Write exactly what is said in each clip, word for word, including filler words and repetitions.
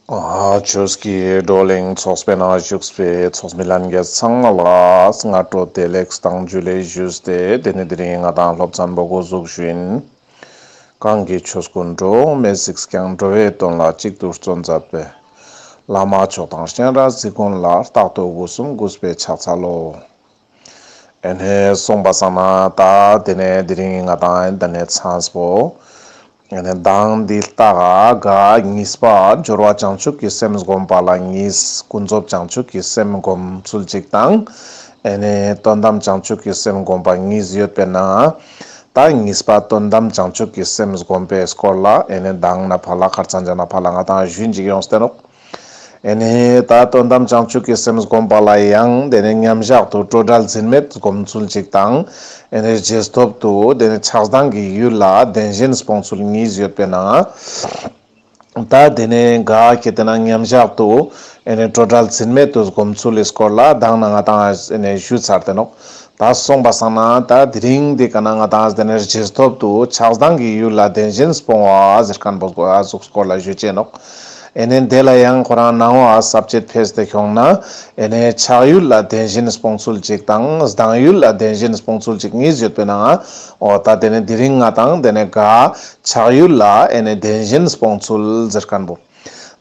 ཨ་ཆོས་ཀྱི་བགྲོ་གླེང་ཚོགས་པའི་ནང་བཞུགས་པའི་ཚོགས་མི་ལྷན་རྒྱས་ཚང་མ་ལ་སྔ་དྲོ་བདེ་ལེགས་དང་ཇུ་ལེ་ཞུས་ཏེ། དེ་ནས་དེ་རིང་ང་དང་སློབ་ཚན་པོ་འགོ་འཛུགས་ཞུ་ཡིན། གང་གི་ཆོས་ཀུན་འགྲོ་འོང་མེད་གཟིགས་ཀྱང་། འགྲོ་བའི་དོན་ལ་གཅིག་ཏུ་བརྩོན་མཛད་པའི། བླ་མ་མཆོག་དང་སྤྱན་རས་གཟིགས་མགོན་ལ། རྟག་ཏུ་སྒོ་གསུམ་གུས་པས་ཕྱག་འཚལ་ལོ། ཨེ་ནེ་སོང་པ་སང་ན་ད་དེ་ནས་དེ་རིང་ང་དང་ཨེ་ནེ་མཚམས་པོ་ཨེ་ནེ་མདང་འདི་ལྟ་ག་གཉིས་པ་སྦྱོར་བ་བྱང་ཆུབ་ཀྱི་སེམས་བསྒོམ་པ་ལ་གཉིས། ཀུན་རྫོབ་བྱང་ཆུབ་ཀྱི་སེམས་བསྒོམ་ཚུལ་གཅིག་དང་། ཨེ་ནེ་དོན་དམ་བྱང་ཆུབ་ཀྱི་སེམས་བསྒོམ་པ་གཉིས་ཡོད་པའི་ནང་ད་གཉིས་པ་དོན་དམ་བྱང་ཆུབ་ཀྱི་སེམས་བསྒོམ་པའི་སྐོར་ལ་ཨེ་ནེ་མདང་ན་ཕར་ལ་ཁར་ཚང་ཅན་ན་ཕར་ལ་ང་དང་ཞུན་ཅིག་ཡོངས་ཏེ་ནོག། ཨེ་ནེ་ད་དོན་དམ་བྱང་ཆུབ་ཀྱི་སེམས་བསྒོམ་པ་ལ་ཡང་དེ་ནས་མཉམ་བཞག་ཏུ་སྤྲོས་བྲལ་འཛིན་མེད་བསྒོམ་ཚུལ་གཅིག་དང་། ཨེ་ནེ་རྗེས་ཐོབ་ཏུ་དེ་ནས་ཆགས་སྡང་གི་ཡུལ་ལ་བདེན་ཞེན་སྤོང་ཚུལ་གཉིས་ཡོད་པའི་ནང་། ད་དེ་ནས་ག་ཁེ་ཏེ་ན་མཉམ་བཞག་ཏུ་ཨེ་ནེ་སྤྲོས་བྲལ་འཛིན་མེད་དུ་བསྒོམ་ཚུལ་ལི་སྐོར་ལ་མདང་ན་ང་དང་ཨེ་ནེ་ཞུས་ཚར་ཏེ་ནོག། ད་སོང་པ་སང་ན་ད་དེ་རིང་འདི་ཀ་ན་ང་དང་དེ་ནས་རྗེས་ཐོབ་ཏུ་ཆགས་སྡང་གི་ཡུལ་ལ་བདེན་ཞེན་སྤོང་བ་ཟེར་མཁན་པོ་ཨ་ཟུག་སྐོར་ལ་ཞུ་ཅེས་ནོག། ཨེ་ནེ་དེ་ལ་ཡང་ཁོ་རང་ནང་བ་ས་བཅད་ཕེས་ཏེ་ཁྱོང་ན་ཨེ་ནེ་ཆགས་ཡུལ་ལ་བདེན་ཞེན་སྤོང་ཚུལ་གཅིག་དང་སྡང་ཡུལ་ལ་བདེན་ཞེན་སྤོང་ཚུལ་གཅིག་གཉིས་ཡོད་པའི་ནང་། འོ་ད་དེ་ནས་དེ་རིང་ང་དང་དེ་ནས་ག་ཆགས་ཡུལ་ལ་ཨེ་ནེ་བདེན་ཞེན་སྤོང་ཚུལ་ཟེར་མཁན་པོ།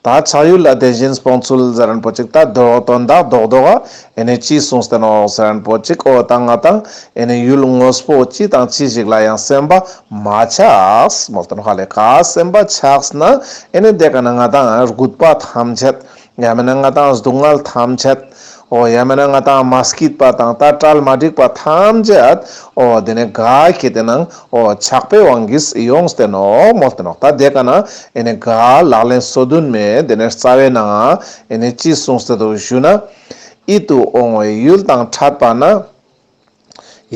ད་ཆགས་ཡུལ་ལ་བདེན་ཞེན་སྤོང་ཚུལ་ཟེར་མཁན་པོ་གཅིག་ད་དོན་དག་རྡོག་རྡོག་ག་ཨེ་ནེ་ཅི་གསུངས་ཏེ་ནོག་ཟེར་མཁན་པོ་གཅིག། འོ་ད་ང་དང་ཨེ་ནེ་ཡུལ་དངོས་པོ་ཅི་དང་ཅི་ཞིག་ལ་ཡང་སེམས་པ་མ་ཆགས་མོལ་ཏེ་ནོག་ཧ་ལེ། ག་སེམས་པ་ཆགས་ན་ཨེ་ནེ་དེ་ཀ་ན་ང་དང་རྒུད་པ་ཐམས་ཅད། ཡང་མེད་ན་ང་དང་སྡུག་བསྔལ་ཐམས་ཅད། འོ་ཡང་མེད་ན་ང་དང་མ་སྐྱིད་པ་དང་ད་གྲལ་མ་འགྲིག་པ་ཐམས་ཅད། འོ་དེ་ནས་ག་ཁེ་ཏེ་ན་འོ་ཆགས་པའི་དབང་གིས་ཡོངས་ཏེ་ནོག་མོལ་ཏེ་ནོག། ད་དེ་ཀ་ན་ཨེ་ནེ་ག་ལག་ལེན་སོ་བདུན་མའི་དེ་ནས་རྩ་བའི་ནང་ཨེ་ནེ་ཅི་གསུངས་ཏེ་འདུག་ཞུ་ན། ཡིད་དུ་འོང་བའི་ཡུལ་དང་འཕྲད་པ་ན།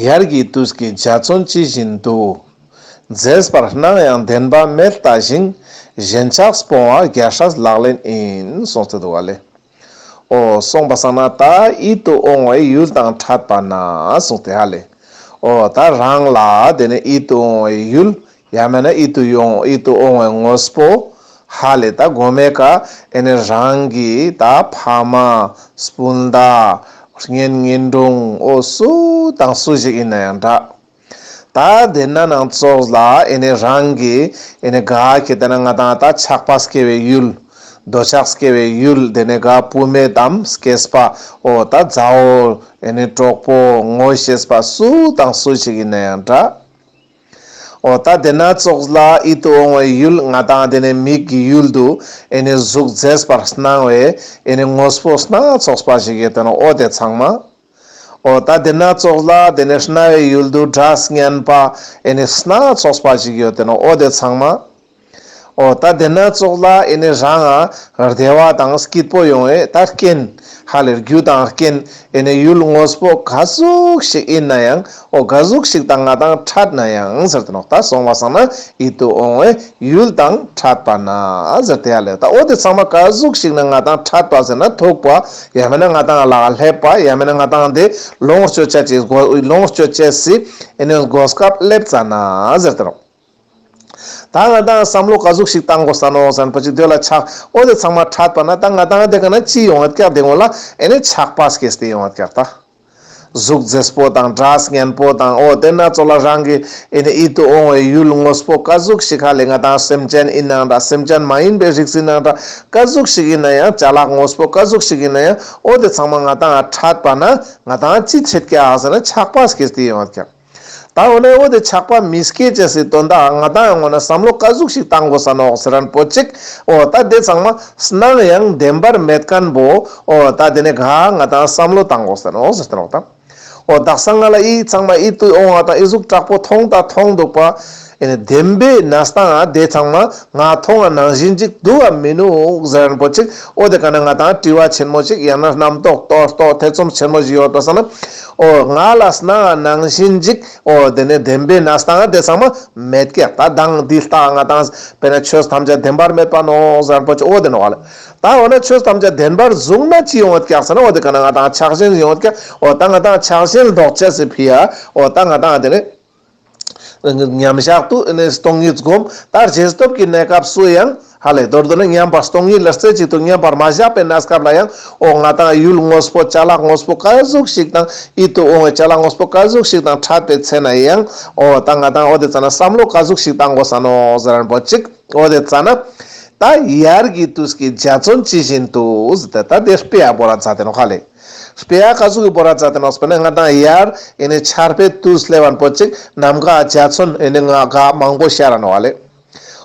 ཡར་གྱི་དུས་ཀྱི་འཇའ་ཚོན་ཇི་བཞིན་དུ། མཛེས་པར་སྣང་ཡང་བདེན་པ་མེད་ལྟ་ཞིང་། ཞེན་ཆགས་སྤོང་བ་རྒྱལ་སྲས་ལག་ལེན་ཡིན། གསུངས་ཏེ་འདུག་པ་ལེ། འོ་སོང་པ་སང་ན་ད་ཡིད་དུ་འོང་བའི་ཡུལ་དང་འཕྲད་པ་ན་གསུངས་ཏེ་ཧ་ལེ། འོ་ད་རང་ལ་དེ་ནས་ཡིད་དུ་འོང་བའི་ཡུལ་ཡང་མེད་ན་ཡིད་དུ་ཡོང་ཡིད་དུ་འོང་བའི་དངོས་པོ་ཧ་ལེ། ད་གོ་མའི་ཀ་ཨེ་ནེ་རང་གི་ད་ཕ་མ་སྤུན་ཟླ་གཉེན་ཉེ་འབྲུང་འོ་སུ་དང་སུ་ཞིག་ཡིན་ན་ཡང་འདྲ། ད་དེ་ན་ནང་ཙོགས་ལ་ཨེ་ནེ་རང་གི་ཨེ་ནེ་ག་ཁེ་ཏེ་ན་ང་དང་ད་ཆགས་པ་སྐྱེ་བའི་ཡུལ། འདོད་ཆགས་སྐྱེ་བའི་ཡུལ་དེ་ནས་ག་བུད་མེད་དམ་སྐྱེས་པ་འོ་ད་མཛའ་བོ་ཨེ་ནེ་གྲོགས་པོ་ངོ་ཤེས་པ་སུ་དང་སུ་ཞིག་ཡིན་ན་ཡང་འདྲ། འོ་ད་དེ་ན་ཙོགས་ལ་ཡིད་དུ་འོང་བའི་ཡུལ་ང་དང་དེ་ནས་མིག་གི་ཡུལ་དུ་ཨེ་ནེ་གཟུགས་མཛེས་པར་སྣང་བའི་ཨེ་ནེ་དངོས་པོ་སྣ་ཚོགས་པ་ཞིག་ཡོད་དེ་ནོག། འོ་དེ་ཚང་མ། འོ་ད་དེ་ན་ཙོགས་ལ་དེ་ནས་རྣ་བའི་ཡུལ་དུ་སྒྲ་སྙན་པ་ཨེ་ནེ་སྣ་ཚོགས་པ་ཞིག་ཡོད་དེ་ནོག། འོ་དེ་ཚང་མ། འོ་ད་དེ་ན་ཙོགས་ལ་ཨེ་ནེ་རང་ང་བདེ་བ་དང་སྐྱིད་པོ་ཡོང་བའི་ད་རྐྱེན་ཧ་ལེ་རྒྱུ་དང་རྐྱེན་ཨེ་ནེ་ཡུལ་དངོས་པོ་ག་ཟུག་ཞིག་ཡིན་ན་ཡང་འོ་ག་ཟུག་ཞིག་དང་ང་དང་འཕྲད་ན་ཡང་ཟེར་ཏེ་ནོག། ད་སོང་བ་སང་ན་ཡིད་དུ་འོང་བའི་ཡུལ་དང་འཕྲད་པ་ན་ཟེར་ཏེ་ཡ་ལེ། ད་འོ་དེ་ཚང་མ་ག་ཟུག་ཞིག་ན་ང་དང་འཕྲད་པ་ཟེར་ན་ཐུག་པ་ཡང་མེད་ན་ང་དང་ལ་སླེབས་པ་ཡང་མེད་ན་ང་དང་དེ་ལོངས་སྤྱོད་བྱ་ཅེས་ལོངས་སྤྱོད་བྱ་ཅེས་སི་ཨེ་ནེ་གོ་སྐབས་སླེབས་ཙ་ན་ཟེར་ཏེ་ནོག། ད་ང་དང་བསམ་བློ་ག་ཟུག་ཞིག་བཏང་དགོས་ས་ནོག་ཟེར་ན་པོ་ཅིག་དེ་ལ་ཆགས་འོ་དེ་ཚང་མ་འཕྲད་པ་ན་ད་ང་དང་དེ་ཀ་ན་ཅི་ཡོང་བ་ཀྱག་དེ་ངོ་ལ་ཨེ་ནེ་ཆགས་པ་སྐྱེས་ཏེ་ཡོང་བ་ཀྱག་ད། གཟུགས་མཛེས་པོ་དང་སྒྲ་སྙན་པོ་དང་འོ་དེ་ན་ཙོགས་ལ་རང་གི་ཨེ་ནེ་ཡིད་དུ་འོང་བའི་ཡུལ་དངོས་པོ་ག་ཟུག་ཞིག་ཧ་ལེ་ང་དང་སེམས་ཅན་ཡིན་ནའང་འདྲ་སེམས་ཅན་མ་ཡིན་པའི་རིགས་ཡིན་ནའང་འདྲ་ག་ཟུག་ཞིག་ཡིན་ན་ཡང་ཅ་ལག་དངོས་པོ་ག་ཟུག་ཞིག་ཡིན་ན་ཡང་འོ་དེ་ཚང་མ་ང་དང་འཕྲད་པ་ན་ང་དང་ཅི་ཆད་ཀྱག་ཟེར་ན་ཆགས་པ་སྐྱེས་ཏེ་ཡོང་བ་ཀྱག། ད་འོ་ན་འོ་དེ་ཆགས་པ་མི་སྐྱེ་ཅེས་སི་དོན་དག་ང་དང་ཡང་འོ་ན་བསམ་བློ་ག་ཟུག་ཞིག་བཏང་དགོས་ས་ནོག་ཟེར་ན་པོ་ཅིག། འོ་ད་དེ་ཚང་མ་སྣང་ཡང་བདེན་པར་མེད་མཁན་པོ་འོ་ད་དེ་ནས་ག་ང་དང་བསམ་བློ་བཏང་དགོས་ས་ནོག་ཟེར་ཏེ་ནོག་ད། འོ་དག་ས་ང་ལ་ཨི་ཚང་མ་ཨི་ཏུ་འོང་བ་དང་ཨི་ཟུག་དྲག་པོ་མཐོང་ད་མཐོང་འདུག་པ། ཨེ་ནེ་བདེན་པའི་གནས་སྟངས་དེ་ཚང་མ་ང་མཐོང་བ་ནང་བཞིན་ཅིག་འདུག་ག་མི་ནུག་ཟེར་ན་པོ་ཅིག། འོ་དེ་ཀ་ན་ང་དང་དྲི་བ་ཆེན་མོ་ཅིག་ཡང་ན་རྣམ་རྟོག་ཏོག་ཏོག་ཐེ་ཚོམ་ཆེན་མོ་ཞིག་ཡོད་པ་སང་ན། འོ་ང་ལ་སྣང་བ་ནང་བཞིན་ཅིག་འོ་དེ་ནས་བདེན་པའི་གནས་སྟངས་དེ་ཚང་མ་མེད་ཀྱག། ད་མདང་འདི་ལྟ་ང་དང་དཔེར་ན་ཆོས་ཐམས་ཅད་བདེན་པར་མེད་པ་ནོག་ཟེར་ན་པོ་ཅིག་འོ་དེ་ནོག་ལེ། ད་འོ་ན་ཆོས་ཐམས་ཅད་བདེན་པར་བཟུང་ན་ཅི་ཡོང་བ་ཀྱག་ཟེར་ན་འོ་དེ་ཀ་ན་ང་དང་ཆགས་ཞེན་ཡོང་བ་ཀྱག། འོ་ད་ང་དང་ཆགས་ཞེན་ལྡོག་ཅེས་སི་ཕི་ཡ་འོ་ད་ང་དང་དེ་ནས་མཉམ་བཞག་ཏུ་ཨེ་ནེ་སྟོང་ཉིད་སྒོམ། ད་རྗེས་ཐོབ་ཀྱི་གནས་སྐབས་སུ་ཡང་ ཧ་ལེ། མདོར་བསྡུ་ན་མཉམ་པར་སྟོང་ཉིད་ལ་རྩེ་གཅིག་ཏུ་མཉམ་པར་མ་བཞག་པའི་གནས་སྐབས་ལ་ཡང་འོ་ང་དང་ཡུལ་དངོས་པོ་ཅ་ལག་དངོས་པོ་ག་ཟུག་ཞིག་དང་ཡིད་དུ་འོང་བའི་ཅ་ལག་དངོས་པོ་ག་ཟུག་ཞིག་དང་འཕྲད་པའི་ཚེ་ན་ཡང་འོ་ད་ང་དང་འོ་དེ་ཙ་ན་བསམ་བློ་ག་ཟུག་ཞིག་བཏང་དགོས་ས་ནོག་ཟེར་རན་པོ་ཅིག་འོ་དེ་ཙ་ན་ད་ཡར་གྱི་དུས་ཀྱི་འཇའ་ཚོན་ཇི་བཞིན་དུ་ཟེར་ཏེ་ད་དེ་དཔེ་ཡ་བོར་ར་མཛད་དེ་ནོག་ཧ་ལེ། དཔེ་ཡ་ག་ཟུག་གི་བོར་ར་མཛད་དེ་ནོག་དཔེར་ན་ང་དང་ཡར་ཨེ་ནི་ཆར་པའི་དུས་སླེབས་པ་པོ་ཅིག་ནམ་མཁའ་འཇའ་ཚོན་ཨེ་ནི་ང་ག་མང་པོ་ཤར་ར་ནོག་ཧ་ལེ།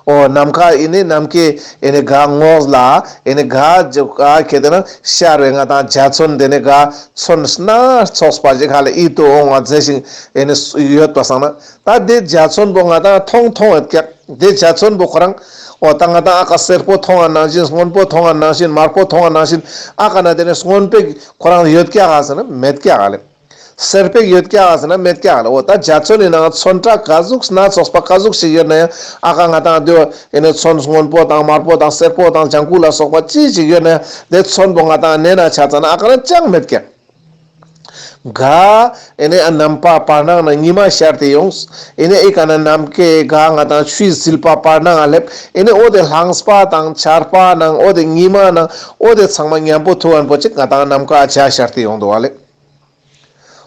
འོ་ནམ་མཁའ་ཨེ་ནི་ནམ་མཁའི་ཨེ་ནི་ག་ངོས་ལ་ཨེ་ནི་ག་ཇ་ག་ཁེ་ཏེ་ན་ཤར་བའི་ང་དང་འཇའ་ཚོན་དེ་ནི་ག་ཚོན་སྣ་ཚོགས་པ་ཞིག་ཧ་ལེ་ཡིད་དུ་འོང་བ་མཛེས་ཤིང་ཨེ་ནི་ཡོད་པ་སང་ན་ད་དེ་འཇའ་ཚོན་པོ་ང་དང་མཐོང་མཐོང་ཡོད་ཀྱག་དེ་འཇའ་ཚོན་པོ་ཁོ་རང་འོ་ད་ང་དང་ཨ་ཀ་སེར་པོ་མཐོང་བ་ནང་བཞིན་སྔོན་པོ་མཐོང་བ་ནང་བཞིན་དམར་པོ་མཐོང་བ་ནང་བཞིན་ཨ་ཀ་ན་དེ་ནི་སྔོན་པོ་ཁོ་རང་ཡོད་ཀྱག་ག་ཟེར་ན་མེད་ཀྱག་ག་ལེ། སེར་པོ་ཡོད་ཀྱག་ཟེར་ན་མེད་ཀྱག་ལ། འོ་ད་འཇའ་ཚོན་ནི་ནང་ཚོན་ཁྲ་ག་ཟུག་སྣ་ཚོགས་པ་ག་ཟུག་ཞིག་ཡོད་ན་ཡང་ཨ་ཀ་ང་དང་དེ་ཨེ་ནི་ཚོན་སྔོན་པོ་དང་དམར་པོ་དང་སེར་པོ་དང་ལྗང་ཁུ་ལ་སོགས་པ་ཅི་ཞིག་ཡོད་ན་ཡང་དེ་ཚོན་པོ་ང་དང་ནེ་ན་ཆ་ཙ་ན་ཨ་ཀ་ན་ཅང་མེད་ཀྱག་ག་ཨེ་ནི་ཨ་ནམ་པ་བར་སྣང་ན་ཉི་མ་ཤར་ཏེ་ཡོངས། ཨེ་ནི་ཨི་ཀ་ན་ནམ་མཁའི་ག་ང་དང་ཆུའི་ཟིལ་པ་བར་སྣང་ང་སླེབས། ཨེ་ནི་འོ་དེ་ལྷངས་པ་དང་ཆར་པ་ནང་འོ་དེ་ཉི་མ་ནང་འོ་དེ་ཚང་མ་མཉམ་པོ་ཐུག་པ་པོ་ཅིག་ང་དང་ནམ་མཁའ་འཇའ་ཤར་ཏེ་ཡོང་འདུག་པ་ལེ།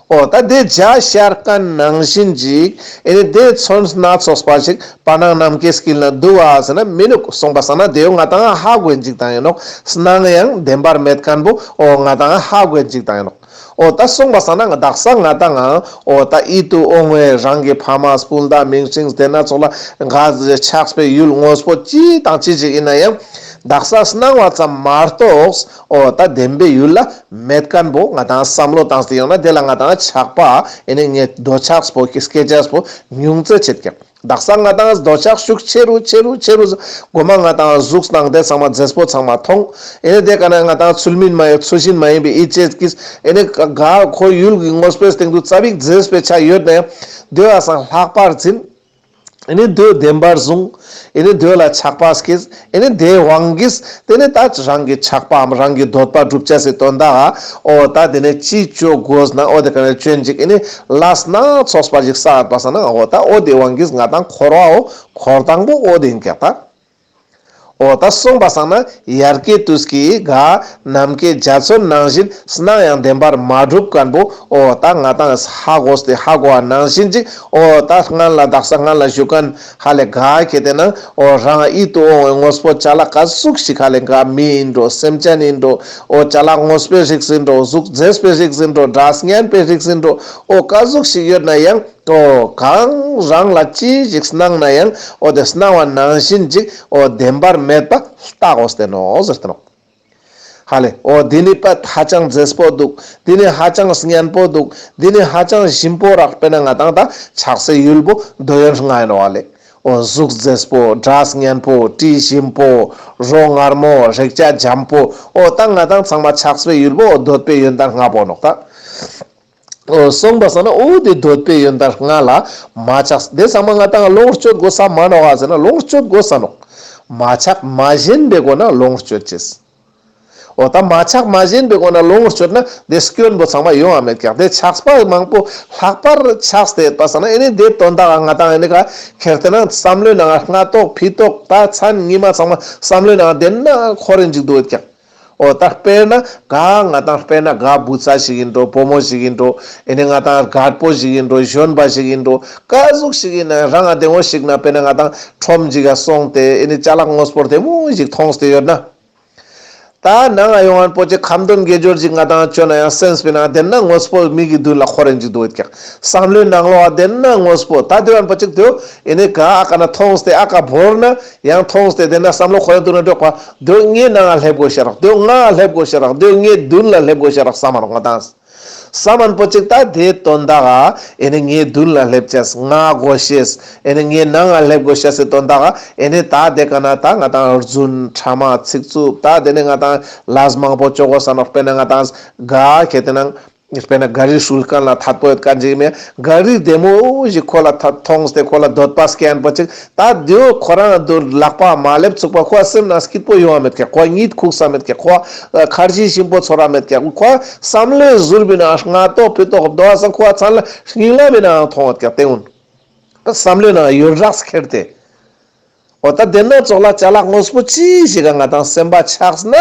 འོ་ད་དེ་འཇའ་ཤར་མཁན་ནང་བཞིན་ཅིག་ཨེ་ནི་དེ་ཚོན་སྣ་ཚོགས་པ་ཞིག་བར་སྣང་ནམ་མཁའི་དཀྱིལ་ན་འདུག་ག་ཟེར་ན་མི་འདུག་སོང་པ་སང་ན་དེའོ་ང་དང་ཧ་གོ་ཡིན་ཅིག་དང་ཡིན་ནོག་སྣང་ཡང་བདེན་པར་མེད་མཁན་པོ་འོ་ང་དང་ཧ་གོ་ཡིན་ཅིག་དང་ཡིན་ནོག་འོ་ད་སོང་པ་སང་ན་ང་དག་ས་ང་དང་འོ་ད་ཡིད་དུ་འོང་བའི་རང་གི་ཕ་མ་སྤུན་ཟླ་མིང་སྲིང་དེ་སྣ་ཚོགས་ལ་ང་ཆགས་པའི་ཡུལ་དངོས་པོ་ཅི་དང་ཅི་ཞིག་ཡིན་ན་ཡང་དག་ས་སྣང་བ་ཙམ་མ་གཏོགས་འོ་ད་བདེན་པའི་ཡུལ་ལ་མེད་མཁན་པོ་ང་དང་བསམ་བློ་བཏང་སྟེ་ཡོང་ན་དེ་ལ་ང་དང་ཆགས་པ་ཨེ་ནི་ངའི་འདོད་ཆགས་པོ་སྐྱེ་ཆགས་པོ་ཉུང་ཙེ་ཆེད་ཀྱག་དག་ས་ང་དང་འདོད་ཆགས་ཤུགས་ཆེ་རུ་ཆེ་རུ་ཆེ་རུ་གོ་མ་ང་དང་གཟུགས་དང་དེ་ཚང་མ་མཛེས་པོ་ཚང་མ་མཐོང་། ཨེ་ནི་དེ་ཀ་ན་ང་དང་ཚུལ་མིན་མ་ཡིན་ཚུལ་བཞིན་མ་ཡིན་པའི་ཡིད་ཆེས་ཀྱིས་ཨེ་ནི་ག་ཁོ་ཡུལ་གྱི་དངོས་པོའི་སྟེང་དུ་ཙ་པིག་མཛེས་པའི་ཆ་ཡོད་ན་ཡང་དེ་བ་སང་ལྷག་པར་འཛིན། ཨེ་ནི་དེ་བདེན་པར་བཟུང་། ཨེ་ནི་དེ་ལ་ཆགས་པ་སྐྱེས། ཨེ་ནི་དེའི་དབང་གིས་དེ་ནི་ད་རང་གི་ཆགས་པའམ་རང་གི་འདོད་པ་སྒྲུབ་བྱ་སའི་དོན་དག་འོ་ད་དེ་ནི་ཅི་བཅོ་དགོས་ན་འོ་དེ་ཀ་ནས་བཅོན་ཅིག་ཨེ་ནི་ལས་སྣ་ཚོགས་པ་ཞིག་བསགས་པ་སང་ན་འོ་ད་འོ་དེའི་དབང་གིས་ང་དང་འཁོར་བའོ་འཁོར་སྟངས་པོ་འོ་དེ་ཡིན་ཀྱག་ད། འོ་ད་སོང་པ་སང་ན་ཡར་གྱི་དུས་ཀྱི་ག་ནམ་མཁའི་འཇའ་ཚོན་ནང་བཞིན་སྣང་ཡང་བདེན་པར་མ་གྲུབ་མཁན་པོ་འོ་ད་ང་དང་ཧ་གོ་སྟེ་ཧ་གོ་བ་ནང་བཞིན་ཅིག་འོ་ད་སྔན་ལ་དག་ས་སྔན་ལ་ཞུ་མཁན་ཧ་ལེ་ག་ཁེ་ཏེ་ན་འོ་རང་ཡིད་དུ་འོང་བའི་དངོས་པོ་ཅ་ལག་ག་ཟུག་ཞིག་ཧ་ལེ་ག་མི་ཡིན་འགྲོ་སེམས་ཅན་ཡིན་འགྲོ་འོ་ཅ་ལག་དངོས་པོའི་རིགས་ཡིན་འགྲོ་གཟུགས་མཛེས་པའི་རིགས་ཡིན་འགྲོ་སྒྲ་སྙན་པའི་རིགས་ཡིན་འགྲོ་འོ་ག་ཟུག་ཞིག་ཡོད་ན་ཡང་། འོ་གང་རང་ལ་ཅི་ཞིག་སྣང་ན་ཡང་འོ་དེ་སྣང་བ་ནང་བཞིན་ཅིག་འོ་བདེན་པར་མེད་པ་ལྟ་དགོས་ཏེ་ནོག་ཟེར་ཏེ་ནོག་ཧ་ལེ། འོ་འདི་ནི་པ་ཧ་ཅང་མཛེས་པོ་འདུག་འདི་ནི་ཧ་ཅང་སྙན་པོ་འདུག་འདི་ནི་ཧ་ཅང་ཞིམ་པོ་རག་དཔེར་ན་ང་དང་ད་ཆགས་སའི་ཡུལ་པོ་འདོད་ཡོན་ལྔ་ཡིན་ནོག་ཧ་ལེ། འོ་གཟུགས་མཛེས་པོ་སྒྲ་སྙན་པོ་དྲི་ཞིམ་པོ་རོ་མངར་མོ་རེག་བྱ་འཇམ་པོ་འོ་ད་ང་དང་ཚང་མ་ཆགས་པའི་ཡུལ་པོ་འོ་འདོད་པའི་ཡོན་ཏན་ལྔ་པོ་ནོག་ད། འོ་སོང་པ་སང་ན་འོ་དེ་འདོད་པའི་ཡོན་ཏན་ལྔ་ལ་མ་ཆགས། དེ་ཚང་མ་ང་དང་ལོངས་སྤྱོད་དགོས་ས་མ་ནོག་ག་ཟེར་ན་ལོངས་སྤྱོད་དགོས་ས་ནོག་མ་ཆགས་མ་ཞེན་པའི་སྒོ་ན་ལོངས་སྤྱོད་ཅེས། འོ་ད་མ་ཆགས་མ་ཞེན་པའི་སྒོ་ན་ལོངས་སྤྱོད་ན་དེ་སྐྱོན་པོ་ཚང་མ་ཡོང་བ་མེད་ཀྱག་དེ་ཆགས་པ་མང་པོ་ལྷག་པར་ཆགས་ཏེ་ཡོད་པ་སང་ན་ཨེ་ནི་དེ་དོན་དག་ང་དང་ཨེ་ནི་ག་ཁེར་ཏེ་ན་བསམ་བློའི་ནང་སྔ་ཏོག་ཕི་ཏོག་ད་མཚན་ཉི་མ་ཚང་མ་བསམ་བློའི་ནང་དེ་ན་འཁོར་རིན་ཅིག་འདུག་ཡོད་ཀྱག་འོ་ད་དཔེར་ན་ག་ང་དང་དཔེར་ན་ག་བུ་ཚ་ཞིག་ཡིན་འགྲོ་བུ་མོ་ཞིག་ཡིན་འགྲོ་ཨེ་ནི་ང་དང་རྒད་པོ་ཞིག་ཡིན་འགྲོ་གཞོན་པ་ཞིག་ཡིན་འགྲོ་ག་ཟུག་ཞིག་ཡིན་ན་རང་ང་བདེ་མོ་ཞིག་ན་དཔེར་ན་ང་དང་ཁྲོམ་ཞིག་ག་སོང་སྟེ་ཨེ་ནི་ཅ་ལག་དངོས་པོ་བདེ་མོ་ཞིག་མཐོང་སྟེ་ཡོད་ན། ད་ནང་ང་ཡོང་ངན་པོ་ཅིག་ཁ་འདོན་དགེ་སྦྱོར་ཅིག་ང་དང་བཅོ་ན་ཡང་སེམས་པའི་ནང་དེ་ན་དངོས་པོ་མིག་གི་མདུན་ལ་འཁོར་རིན་ཅིག་འདུག་ཡོད་ཀྱག་བསམ་བློའི་ནང་ལོགས་དེ་ན་དངོས་པོ་ད་དེ་ཡོང་པོ་ཅིག་དེ་ཨེ་ནི་ག་ཨ་ཀ་ན་མཐོང་སྟེ་ཨ་ཀ་བོར་ན། ཡང་མཐོང་སྟེ་དེ་ན་བསམ་བློ་འཁོར་ཡ་འདུག་ན་འགྲོ་ཁ་དེ་ངའི་ནང་ང་སླེབས་དགོས་ཤ་རག་དེ་ང་སླེབས་དགོས་ཤ་རག་དེ་ངའི་མདུན་ལ་སླེབས་དགོས་ཤ་རག་བསམ་མ་རག་ང་དང་། བསམ་མན་པོ་ཅིག་ད་དེ་དོན་དག་ག་ཨེ་ནི་ངའི་མདུན་ལ་སླེབས་ཅེས་ང་དགོས་ཤེས་ཨེ་ནི་ངའི་ནང་ང་སླེབས་དགོས་ཤེས་སི་དོན་དག་ག་ཨེ་ནི་ད་དེ་ཀ་ན་ད་ང་དང་རྫུན་ཕྲ་མ་ཚིག་རྩུབ་ད་དེ་ནི་ང་དང་ལས་མང་པོ་ཅོ་དགོས་ས་ནོག་དཔེར་ན་ང་དང་ག་ཁེ་ཏེ་ནང་དཔེར་ན་ག་རི་ཧྲུལ་མཁན་ལ་ཐད་པོ་ཡོད་མཁན་ཅིག་མེད། ག་རི་བདེ་མོ་ཞིག་ཁོ་ལ་ཐད་མཐོང་སྟེ་ཁོ་ལ་འདོད་པ་སྐྱེ་ཡན་པོ་ཅིག་ད་དེའོ་ཁོ་རང་དུ་ལག་པ་མ་སླེབས་ཚུགས་པ་ཁོ་སེམས་ནང་སྐྱིད་པོ་ཡོང་བ་མེད་ཀྱག་ཁོ་གཉིད་ཁུག་ས་མེད་ཀྱག་ཁོ་ཁར་ཇི་ཞིམ་པོ་ཚོར་བ་མེད་ཀྱག་ཁོ་བསམ་བློའི་ཟུར་བི་ནང་སྔ་ཏོག་ཕི་ཏོག་རྡོ་བ་ས་ཁོ་ཚང་ལ་སྙིང་ལ་བི་ནང་མཐོང་བ་ཀྱག་དེ་འུན་ད་བསམ་བློའི་ནང་ཡོད་རགས་ཁྱེར་ཏེ། འོ་ད་དེ་ན་ཙོགས་ལ་ཅ་ལག་དངོས་པོ་ཅི་ཞིག་ག་ང་ཏང་སེམས་པ་ཆགས་ན།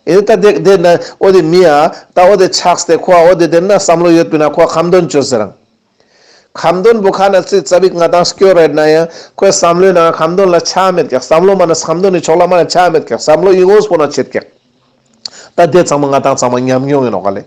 ཨེ་ད་དེ་དེ་ན་འོ་དེ་མི་ཡ་ད་འོ་དེ་ཆགས་ཏེ་ཁོ་འོ་དེ་དེ་ན་བསམ་བློ་ཡོད་པིན་ན་ཁོ་ཁ་འདོན་བཅོས་ཟེར་རང་། ཁ་འདོན་པོ་ཁ་ན་ཙི་ཙ་པིག་ང་ཏང་སྐྱོ་རེད་ན་ཡང་ཁོའི་བསམ་བློའི་ནང་ཁ་འདོན་ལ་ཆ་མེད་ཀྱག། བསམ་བློ་མ་ན་ཁ་འདོན་ནི་ཕྱོགས་ལ་མ་ན་ཆ་མེད་ཀྱག། བསམ་བློ་ཡི་དངོས་པོ་ན་ཆེད་ཀྱག། ད་དེ་ཚང་མ་ང་ཏང་ཚང་མ་ཉམས་མྱོང་ཡིན་ནོག་ག་ལེ།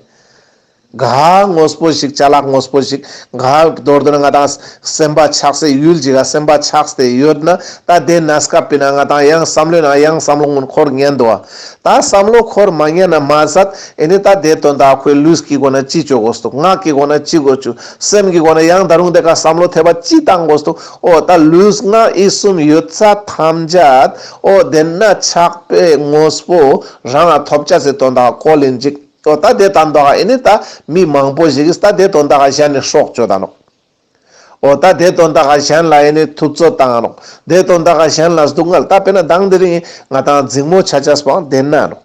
ག་དངོས་པོ་ཞིག་ཅ་ལག་དངོས་པོ་ཞིག་ག་མདོར་བསྡུ་ན་ང་ཏང་སེམས་པ་ཆགས་སེ་ཡུལ་ཞིག་ག་སེམས་པ་ཆགས་ཏེ་ཡོད་ན། ད་དེ་ན་སྐབས་པིན་ན་ང་ཏང་ཡང་བསམ་བློའི་ནང་ཡང་བསམ་བློ་ངོ་འཁོར་ཉན་འདུག་བ། ད་བསམ་བློ་འཁོར་མ་ཉན་ན་མ་ཟད་ཨེ་ནི་ད་དེ་དོན་དག་ཁོའི་ལུས་ཀྱི་སྒོ་ན་ཅི་བཅོ་དགོས་འདུག། ངག་གི་སྒོ་ན་ཅི་དགོས་བཅོ། སེམས་ཀྱི་སྒོ་ན་ཡང་ད་རུང་དེ་ཀ་བསམ་བློ་ཐེབས་པ་ཅི་བཏང་དགོས་འདུག། འོ་ད་ལུས་ངག་ཡིད་གསུམ་ཡོད་ཚད་ཐམས་ཅད་འོ་དེ་ན་ཆགས་པའི་དངོས་པོ་རང་ང་ཐོབ་ཅེས་སི་དོན་དག་གོ་ལེན་ཅིག། འོ་ད་དེ་དོན་དག་ཨེ་ནི་ད་མི་མང་པོ་ཞིག་གིས་ད་དེ་དོན་དག་གཞན་ནི་སྲོག་གཅོད་ད་ནོག། འོ་ད་དེ་དོན་དག་གཞན་ལ་ཨེ་ནི་ཐུབ་ཚོད་བཏང་ནོག། དེ་དོན་དག་གཞན་ལ་སྡུག་བསྔལ། ད་དཔེར་ན་མདང་དེ་རིང་ང་ཏང་འཛིང་མོ་ཆ་ཆས་པོའང་དེ་ན་ནོག།